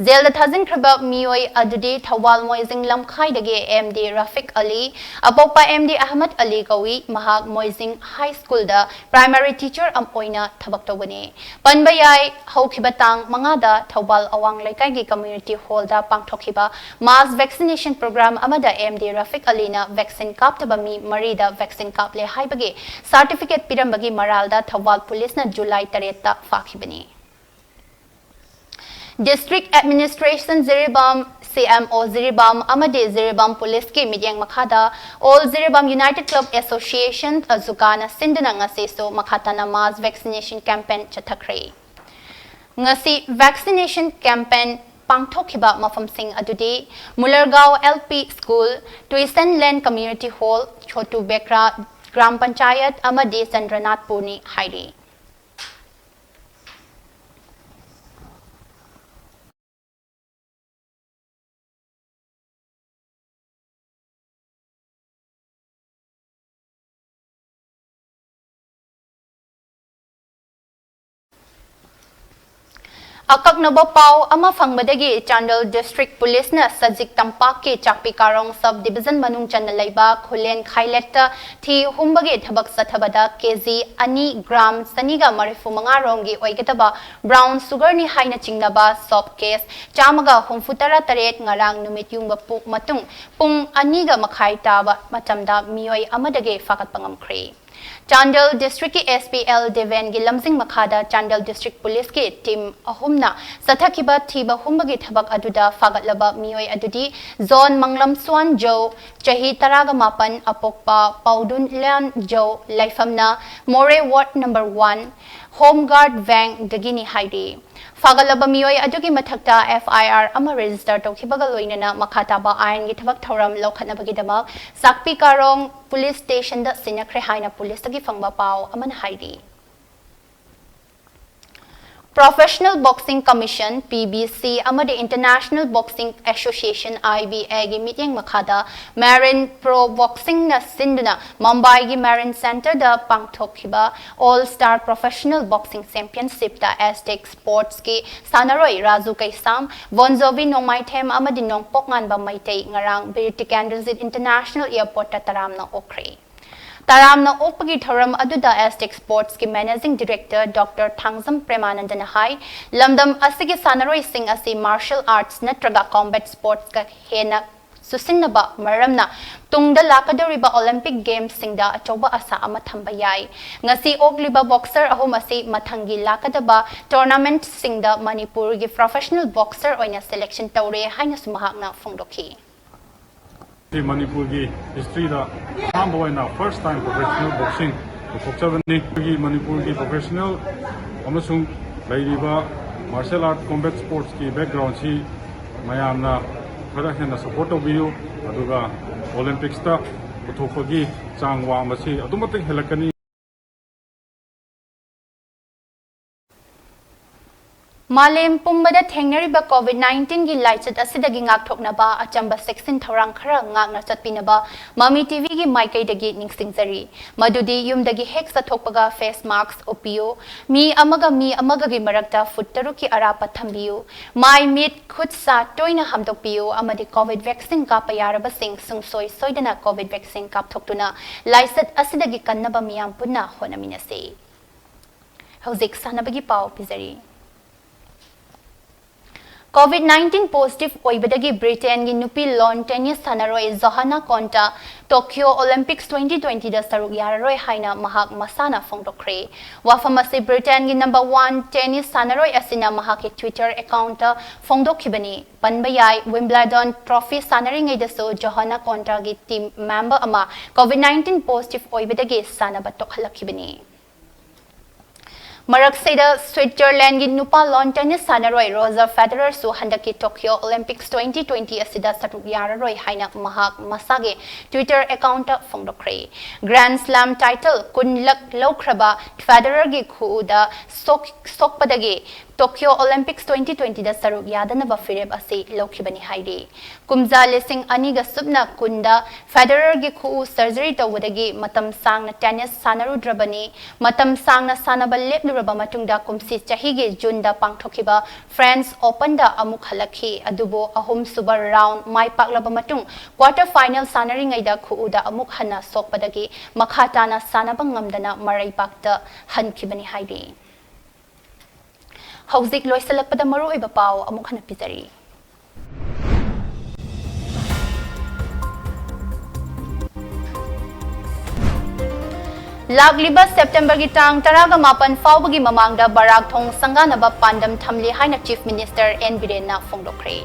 ꯖꯦꯜꯗ ꯊꯥꯖꯤꯟꯈ꯭ꯔꯕ ꯃꯤꯑꯣꯏ ꯑꯗꯨꯗꯤ ꯊꯧꯕꯥꯜ ꯃꯣꯏꯖꯤꯡ ꯂꯝꯈꯥꯏꯗꯒꯤ ꯑꯦꯝ ꯗꯤ ꯔꯐꯤꯛ ꯑꯂꯤ, ꯑꯄꯣꯛꯄ ꯑꯦꯝ ꯗꯤ ꯑꯍꯃꯗ ꯑꯂꯤ ꯀꯧꯏ꯫ ꯃꯍꯥꯛ ꯃꯣꯏꯖꯤꯡ ꯍꯥꯏ ꯁ꯭ꯀꯨꯜꯗ primary teacher ꯑꯃ ꯑꯣꯏꯅ ꯊꯕꯛ ꯇꯧꯕꯅꯤ꯫ ꯄꯟꯕ ꯌꯥꯏ, ꯍꯧꯈꯤꯕ ꯇꯥꯡ ꯃꯉꯥꯗ ꯊꯧꯕꯥꯜ ꯑꯋꯥꯡ ꯂꯩꯀꯥꯏꯒꯤ community hallꯗ ꯄꯥꯡꯊꯣꯛꯈꯤꯕ mass vaccination program ꯑꯃꯗ ꯑꯦꯝ ꯗꯤ ꯔꯐꯤꯛ ꯑꯂꯤꯅ vaccine ꯀꯥꯞꯇꯕ ꯃꯤ ꯃꯔꯤꯗ vaccine ꯀꯥꯞꯂꯦ ꯍꯥꯏꯕꯒꯤ certificate ꯄꯤꯔꯝꯕꯒꯤ ꯃꯔꯥꯜꯗ ꯊꯧꯕꯥꯜ ꯄꯨꯂꯤꯁꯅ ꯖꯨꯂꯥꯏ ꯇꯔꯦꯠꯇ ꯐꯥꯈꯤꯕꯅꯤ꯫ District Administration ꯖꯤꯔꯤꯕꯥꯝ, ꯁꯤ ꯑꯦꯝ ꯑꯣ ꯖꯤꯔꯤꯕꯥꯝ ꯑꯃꯗꯤ ꯖꯤꯔꯤꯕꯥꯝ ꯄꯨꯂꯤꯁꯀꯤ ꯃꯤꯠꯌꯦꯡ ꯃꯈꯥꯗ All Jiribam United Club Association, ꯑꯖꯨꯀꯥꯅ ꯁꯤꯟꯗꯨꯅ ꯉꯁꯤꯁꯨ ꯃꯈꯥ ꯇꯥꯅ mass vaccination campaign ꯆꯠꯊꯈ꯭ꯔꯦ꯫ ꯉꯁꯤ vaccination campaign ꯄꯥꯡꯊꯣꯛꯈꯤꯕ ꯃꯐꯝꯁꯤꯡ ꯑꯗꯨꯗꯤ ꯃꯨꯂꯔꯒꯥꯎ ꯑꯦꯜ ꯄꯤ ꯁ꯭ꯀꯨꯜ, ꯇꯨꯏꯁꯟ ꯂꯦꯟ ꯀꯝꯃ꯭ꯌꯨꯅꯤꯇꯤ ꯍꯣꯜ, ꯆꯣꯇꯨ ꯕꯦꯀ꯭ꯔꯥ ꯒ꯭ꯔꯥꯝ ꯄꯟꯆꯥꯌꯠ ꯑꯃꯗꯤ ꯆꯟꯗ꯭ꯔꯅꯥꯊꯄꯨꯔꯅꯤ ꯍꯥꯏꯔꯤ꯫ ꯑꯀꯛꯅꯕ ꯄꯥꯎ ꯑꯃ ꯐꯪꯕꯗꯒꯤ ꯆꯥꯟꯗꯦꯜ District Policeꯅ ꯁꯖꯤꯛ ꯇꯝꯄꯥꯛꯀꯤ ꯆꯥꯛꯄꯤ ꯀꯥꯔꯣꯡ Sub Division ꯃꯅꯨꯡ ꯆꯟꯅ ꯂꯩꯕ ꯈꯨꯂꯦꯟ ꯈꯥꯏꯂꯦꯠꯇ ꯊꯤ ꯍꯨꯝꯕꯒꯤ ꯊꯕꯛ ꯆꯠꯊꯕꯗ ꯀꯦ ꯖꯤ ꯑꯅꯤ ꯒ꯭ꯔꯥꯝ ꯆꯅꯤꯒ ꯃꯔꯤꯐꯨ ꯃꯉꯥ ꯔꯣꯝꯒꯤ ꯑꯣꯏꯒꯗꯕ brown sugarꯅꯤ ꯍꯥꯏꯅ ꯆꯤꯡꯅꯕ soap case ꯆꯥꯝꯃꯒ ꯍꯨꯝꯐꯨ ꯇꯔꯥ ꯇꯔꯦꯠ ꯉꯔꯥꯡ ꯅꯨꯃꯤꯠ ꯌꯨꯡꯕ ꯄꯨ-, ꯃꯇꯨꯡ ꯄꯨꯡ ꯑꯅꯤꯒ ꯃꯈꯥꯏ ꯇꯥꯕ ꯃꯇꯝꯗ ꯃꯤꯑꯣꯏ ꯑꯃꯗꯒꯤ ꯐꯥꯒꯠꯄ ꯉꯝꯈ꯭ꯔꯦ꯫ ꯆꯥꯟꯗꯦꯜ Districtꯀꯤ S P L ꯗꯦꯕꯦꯟꯒꯤ ꯂꯝꯖꯤꯡ ꯃꯈꯥꯗ ꯆꯥꯟꯗꯦꯜ District Policeꯀꯤ team ꯑꯍꯨꯝꯅ ꯆꯠꯊꯈꯤꯕ ꯊꯤꯕ ꯍꯨꯝꯕꯒꯤ ꯊꯕꯛ ꯑꯗꯨꯗ ꯐꯥꯒꯠꯂꯕ ꯃꯤꯑꯣꯏ ꯑꯗꯨꯗꯤ ꯖꯣꯟ ꯃꯪꯂꯝꯁ꯭ꯋꯥꯟ ꯖꯧ, ꯆꯍꯤ ꯇꯔꯥꯒ ꯃꯥꯄꯟ, ꯑꯄꯣꯛꯄ ꯄꯥꯎꯗꯨꯟꯂꯥꯟ ꯖꯧ, ꯂꯩꯐꯝꯅ ꯃꯣꯔꯦ ward number one, Home Guard Wangꯗꯒꯤꯅꯤ ꯍꯥꯏꯔꯤ꯫ ꯐꯥꯒꯠꯂꯕ ꯃꯤꯑꯣꯏ ꯑꯗꯨꯒꯤ ꯃꯊꯛꯇ F I R ꯑꯃ register ꯇꯧꯈꯤꯕꯒ ꯂꯣꯏꯅꯅ ꯃꯈꯥ ꯇꯥꯕ ꯑꯥꯏꯟꯒꯤ ꯊꯕꯛ ꯊꯧꯔꯝ ꯂꯧꯈꯠꯅꯕꯒꯤꯗꯃꯛ ꯆꯥꯛꯄꯤ ꯀꯥꯔꯣꯡ Police Stationꯗ ꯁꯤꯟꯅꯈ꯭ꯔꯦ ꯍꯥꯏꯅ ꯄꯨꯂꯤꯁꯇꯒꯤ ꯐꯪꯕ ꯄꯥꯎ ꯑꯃꯅ ꯍꯥꯏꯔꯤ꯫ Professional Boxing Commission, P B C, ꯑꯃꯗꯤ International Boxing Association, I B A, ꯒꯤ ꯃꯤꯠꯌꯦꯡ ꯃꯈꯥꯗ Marine Pro Boxing ꯅ ꯁꯤꯟꯗꯨꯅ ꯃꯨꯝꯕꯥꯏꯒꯤ Marine Centre ꯗ ꯄꯥꯡꯊꯣꯛꯈꯤꯕ All Star Professional Boxing Championship ꯇ Aztec Sports ꯀꯤ ꯁꯥꯟꯅꯔꯣꯏ ꯔꯥꯖꯨ ꯀꯩꯁꯥꯝ, ꯕꯣꯟꯖꯣꯕꯤ ꯅꯣꯡꯃꯥꯏꯊꯦꯝ ꯑꯃꯗꯤ ꯅꯣꯡꯄꯣꯛ ꯉꯥꯟꯕ ꯃꯩꯇꯩ ꯉꯔꯥꯡ ꯕꯤꯔ ꯇꯤꯀꯦꯟꯗ꯭ꯔꯖꯤꯠ International Airport ꯇ ꯇꯔꯥꯝꯅ ꯑꯣꯛꯈ꯭ꯔꯦ꯫ ꯇꯔꯥꯝꯅ ꯑꯣꯛꯄꯒꯤ ꯊꯧꯔꯝ ꯑꯗꯨꯗ Aztec Sports ꯀꯤ Managing Director Doctor ꯊꯥꯡꯖꯝ ꯄ꯭ꯔꯦꯃꯥꯅꯟꯗꯅ ꯍꯥꯏ, ꯂꯝꯗꯝ ꯑꯁꯤꯒꯤ ꯁꯥꯟꯅꯔꯣꯏꯁꯤꯡ ꯑꯁꯤ martial arts ꯅꯠꯇ꯭ꯔꯒ combat sports ꯀ ꯍꯦꯟꯅ ꯆꯨꯁꯤꯟꯅꯕ ꯃꯔꯝꯅ ꯇꯨꯡꯗ ꯂꯥꯛꯀꯗꯧꯔꯤꯕ Olympic Games ꯁꯤꯡꯗ ꯑꯆꯧꯕ ꯑꯁꯥ ꯑꯃ ꯊꯝꯕ ꯌꯥꯏ꯫ ꯉꯁꯤ ꯑꯣꯛꯂꯤꯕ boxer ꯑꯍꯨꯝ ꯑꯁꯤ ꯃꯊꯪꯒꯤ ꯂꯥꯛꯀꯗꯕ tournament ꯁꯤꯡꯗ ꯃꯅꯤꯄꯨꯔꯒꯤ professional boxer ꯑꯣꯏꯅ selection ꯇꯧꯔꯦ ꯍꯥꯏꯅꯁꯨ ꯃꯍꯥꯛꯅ ꯐꯣꯡꯗꯣꯛꯈꯤ꯫ ꯁꯤ ꯃꯅꯤꯄꯨꯔꯒꯤ history ꯗ ꯑꯍꯥꯟꯕ ꯑꯣꯏꯅ first time professional boxing ꯄꯨꯊꯣꯛꯆꯕꯅꯤ꯫ ꯑꯩꯈꯣꯏꯒꯤ ꯃꯅꯤꯄꯨꯔꯒꯤ professional ꯑꯃꯁꯨꯡ ꯂꯩꯔꯤꯕ martial art combat sports ꯀꯤ background ꯁꯤ ꯃꯌꯥꯝꯅ ꯈꯔ ꯍꯦꯟꯅ support ꯇꯧꯕꯤꯌꯨ, ꯑꯗꯨꯒ Olympics ꯇ ꯄꯨꯊꯣꯛꯄꯒꯤ ꯆꯥꯡ ꯋꯥꯡꯕꯁꯤ ꯑꯗꯨꯛꯀꯤ ꯃꯇꯤꯛ ꯍꯦꯜꯂꯛꯀꯅꯤ꯫ ꯃꯥꯂꯦꯝ ꯄꯨꯝꯕꯗ ꯊꯦꯡꯅꯔꯤꯕ COVID nineteen ꯒꯤ ꯂꯥꯏꯆꯠ ꯑꯁꯤꯗꯒꯤ ꯉꯥꯛꯊꯣꯛꯅꯕ ꯑꯆꯝꯕ ꯆꯦꯛꯁꯤꯟ ꯊꯧꯔꯥꯡ ꯈꯔ ꯉꯥꯛꯅ ꯆꯠꯄꯤꯅꯕ ꯃꯃꯤ ꯇꯤꯚꯤꯒꯤ ꯃꯥꯏꯀꯩꯗꯒꯤ ꯅꯤꯡꯁꯤꯡꯖꯔꯤ꯫ ꯃꯗꯨꯗꯤ ꯌꯨꯝꯗꯒꯤ ꯍꯦꯛ ꯆꯠꯊꯣꯛꯄꯒ face mask ꯎꯞꯄꯤꯌꯨ, ꯃꯤ ꯑꯃꯒ ꯃꯤ ꯑꯃꯒꯒꯤ ꯃꯔꯛꯇ ꯐꯨꯠ ꯇꯔꯨꯛꯀꯤ ꯑꯔꯥꯞꯄ ꯊꯝꯕꯤꯌꯨ, ꯃꯥꯏ, ꯃꯤꯠ, ꯈꯨꯠ, ꯁꯥ ꯇꯣꯏꯅ ꯍꯥꯝꯗꯣꯛꯄꯤꯌꯨ ꯑꯃꯗꯤ COVID vaccine ꯀꯥꯞꯄ ꯌꯥꯔꯕꯁꯤꯡ ꯁꯨꯡꯁꯣꯏ ꯁꯣꯏꯗꯅ COVID vaccine ꯀꯥꯞꯊꯣꯛꯇꯨꯅ ꯂꯥꯏꯆꯠ ꯑꯁꯤꯗꯒꯤ ꯀꯟꯅꯕ ꯃꯤꯌꯥꯝ ꯄꯨꯟꯅ ꯍꯣꯠꯅꯃꯤꯟꯅꯁꯤ꯫ ꯍꯧꯖꯤꯛ ꯁꯥꯟꯅꯕꯒꯤ ꯄꯥꯎ ꯄꯤꯖꯔꯤ꯫ COVID nineteen positive ꯑꯣꯏꯕꯗꯒꯤ ꯕ꯭ꯔꯤꯇꯦꯟꯒꯤ ꯅꯨꯄꯤ lawn tennis ꯁꯥꯟꯅꯔꯣꯏ ꯖꯣꯍꯥꯅꯥ ꯀꯣꯟꯇꯥ Tokyo Olympics twenty twenty ꯗ ꯁꯔꯨꯛ ꯌꯥꯔꯔꯣꯏ ꯍꯥꯏꯅ ꯃꯍꯥꯛ ꯃꯁꯥꯅ ꯐꯣꯡꯗꯣꯛꯈ꯭ꯔꯦ꯫ ꯋꯥꯐꯝ ꯑꯁꯤ ꯕ꯭ꯔꯤꯇꯦꯟꯒꯤ number one tennis ꯁꯥꯟꯅꯔꯣꯏ ꯑꯁꯤꯅ ꯃꯍꯥꯛꯀꯤ Twitter account ꯇ ꯐꯣꯡꯗꯣꯛꯈꯤꯕꯅꯤ꯫ ꯄꯟꯕ ꯌꯥꯏ, Wimbledon trophy ꯁꯥꯟꯅꯔꯤꯉꯩꯗꯁꯨ ꯖꯣꯍꯥꯅꯥ ꯀꯣꯟꯇꯥꯒꯤ team member ꯑꯃ COVID nineteen positive ꯑꯣꯏꯕꯗꯒꯤ ꯁꯥꯟꯅꯕ ꯇꯣꯛꯍꯜꯂꯛꯈꯤꯕꯅꯤ꯫ ꯃꯔꯛꯁꯤꯗ ꯁ꯭ꯋꯤꯠꯖꯔꯂꯦꯟꯒꯤ ꯅꯨꯄꯥ ꯂꯣꯟ ꯇꯦꯅꯤꯁ ꯁꯥꯟꯅꯔꯣꯏ ꯔꯣꯖꯔ ꯐꯦꯗꯔꯔꯁꯨ ꯍꯟꯗꯛꯀꯤ ꯇꯣꯀꯤꯌꯣ ꯑꯣꯂꯤꯝꯄꯤꯛꯁ twenty twenty ꯑꯁꯤꯗ ꯁꯔꯨꯛ ꯌꯥꯔꯔꯣꯏ ꯍꯥꯏꯅ ꯃꯍꯥꯛ ꯃꯁꯥꯒꯤ Twitter account ꯐꯣꯡꯗꯣꯛꯈ꯭ꯔꯦ꯫ Grand Slam title ꯀꯨꯟꯂꯛ ꯂꯧꯈ꯭ꯔꯕ ꯐꯦꯗꯔꯔꯒꯤ ꯈꯨꯎꯗ ꯁꯣꯛ-, ꯁꯣꯛꯄꯗꯒꯤ ꯇꯣꯀꯤꯌꯣ ꯑꯣꯂꯤꯝꯄꯤꯛꯁ twenty twenty ꯗ ꯁꯔꯨꯛ ꯌꯥꯗꯅꯕ ꯐꯤꯔꯦꯞ ꯑꯁꯤ ꯂꯧꯈꯤꯕꯅꯤ ꯍꯥꯏꯔꯤ꯫ ꯀꯨꯝꯖꯥ ꯂꯤꯁꯤꯡ ꯑꯅꯤꯒ ꯁꯨꯞꯅ ꯀꯨꯟꯗ ꯐꯦꯗꯔꯔꯒꯤ ꯈꯨꯎ surgery ꯇꯧꯕꯗꯒꯤ ꯃꯇꯝ ꯁꯥꯡꯅ ꯇꯦꯅꯤꯁ ꯁꯥꯟꯅꯔꯨꯗ꯭ꯔꯕꯅꯤ꯫ ꯃꯇꯝ ꯁꯥꯡꯅ ꯁꯥꯟꯅꯕ ꯂꯦꯞꯂꯨꯔꯕ ꯃꯇꯨꯡꯗ ꯀꯨꯝꯁꯤ ꯆꯍꯤꯒꯤ ꯖꯨꯟꯗ ꯄꯥꯡꯊꯣꯛꯈꯤꯕ ꯐ꯭ꯔꯦꯟꯁ ꯑꯣꯄꯟꯗ ꯑꯃꯨꯛ ꯍꯜꯂꯛꯈꯤ, ꯑꯗꯨꯕꯨ ꯑꯍꯨꯝꯁꯨꯕ round ꯃꯥꯏ ꯄꯥꯛꯂꯕ ꯃꯇꯨꯡ quarter final ꯁꯥꯟꯅꯔꯤꯉꯩꯗ ꯈꯨꯎꯗ ꯑꯃꯨꯛ ꯍꯟꯅ ꯁꯣꯛꯄꯗꯒꯤ ꯃꯈꯥ ꯇꯥꯅ ꯁꯥꯟꯅꯕ ꯉꯝꯗꯅ ꯃꯔꯩꯕꯥꯛꯇ ꯍꯟꯈꯤꯕꯅꯤ ꯍꯥꯏꯔꯤ꯫ ꯍꯧꯖꯤꯛ ꯂꯣꯏꯁꯤꯜꯂꯛꯄꯗ ꯃꯔꯨꯑꯣꯏꯕ ꯄꯥꯎ ꯑꯃꯨꯛ ꯍꯟꯅ ꯄꯤꯖꯔꯤ꯫ ꯂꯥꯛꯂꯤꯕ ꯁꯦꯞꯇꯦꯝꯕꯔꯒꯤ ꯇꯥꯡ ꯇꯔꯥꯒ ꯃꯥꯄꯟ ꯐꯥꯎꯕꯒꯤ ꯃꯃꯥꯡꯗ ꯕꯔꯥꯛ ꯊꯣꯡ ꯁꯪꯒꯥꯅꯕ ꯄꯥꯟꯗꯝ ꯊꯝꯂꯤ ꯍꯥꯏꯅ Chief Minister N ꯕꯤꯔꯦꯟꯅ ꯐꯣꯡꯗꯣꯛꯈ꯭ꯔꯦ꯫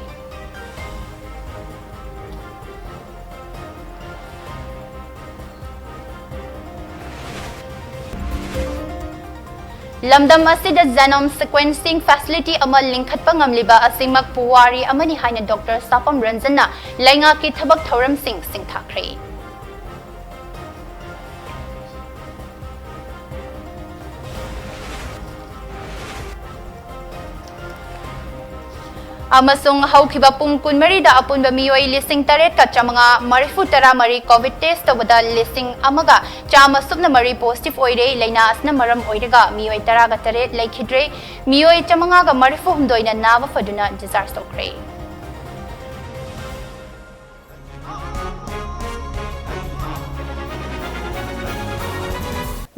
ꯂꯝꯗꯝ ꯑꯁꯤꯗ genome sequencing facility ꯑꯃ ꯂꯤꯡꯈꯠꯄ ꯉꯝꯂꯤꯕ ꯑꯁꯤꯃꯛ ꯄꯨꯋꯥꯔꯤ ꯑꯃꯅꯤ ꯍꯥꯏꯅ Doctor ꯁꯥꯄꯝ ꯔꯟꯖꯟꯅ ꯂꯩꯉꯥꯛꯀꯤ ꯊꯕꯛ ꯊꯧꯔꯝꯁꯤꯡ ꯁꯤꯡꯊꯥꯈ꯭ꯔꯦ꯫ ꯑꯃꯁꯨꯡ ꯍꯧꯈꯤꯕ ꯄꯨꯡ ꯀꯨꯟꯃꯔꯤꯗ ꯑꯄꯨꯟꯕ ꯃꯤꯑꯣꯏ ꯂꯤꯁꯤꯡ ꯇꯔꯦꯠꯀ ꯆꯥꯃꯉꯥ ꯃꯔꯤꯐꯨ ꯇꯔꯥ ꯃꯔꯤ COVID test ꯇꯧꯕꯗ ꯂꯤꯁꯤꯡ ꯑꯃꯒ ꯆꯥꯝꯃ ꯁꯨꯞꯅ ꯃꯔꯤ positive ꯑꯣꯏꯔꯦ꯫ ꯂꯩꯅꯥ ꯑꯁꯤꯅ ꯃꯔꯝ ꯑꯣꯏꯔꯒ ꯃꯤꯑꯣꯏ ꯇꯔꯥꯒ ꯇꯔꯦꯠ ꯂꯩꯈꯤꯗ꯭ꯔꯦ꯫ ꯃꯤꯑꯣꯏ ꯆꯥꯃꯉꯥꯒ ꯃꯔꯤꯐꯨ ꯍꯨꯝꯗꯣꯏꯅ ꯅꯥꯕ ꯐꯗꯨꯅ discharge ꯇꯧꯈ꯭ꯔꯦ꯫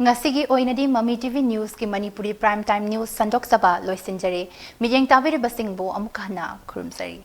ꯉꯁꯤꯒꯤ ꯑꯣꯏꯅꯗꯤ ꯃꯃꯤ TV News ꯀꯤ ꯃꯅꯤꯄꯨꯔꯤ prime time news ꯁꯟꯗꯣꯛꯆꯕ ꯂꯣꯏꯁꯤꯟꯖꯔꯦ꯫ ꯃꯤꯠꯌꯦꯡ ꯇꯥꯕꯤꯔꯤꯕꯁꯤꯡꯕꯨ ꯑꯃꯨꯛ ꯍꯟꯅ ꯈꯨꯔꯨꯝꯖꯔꯤ꯫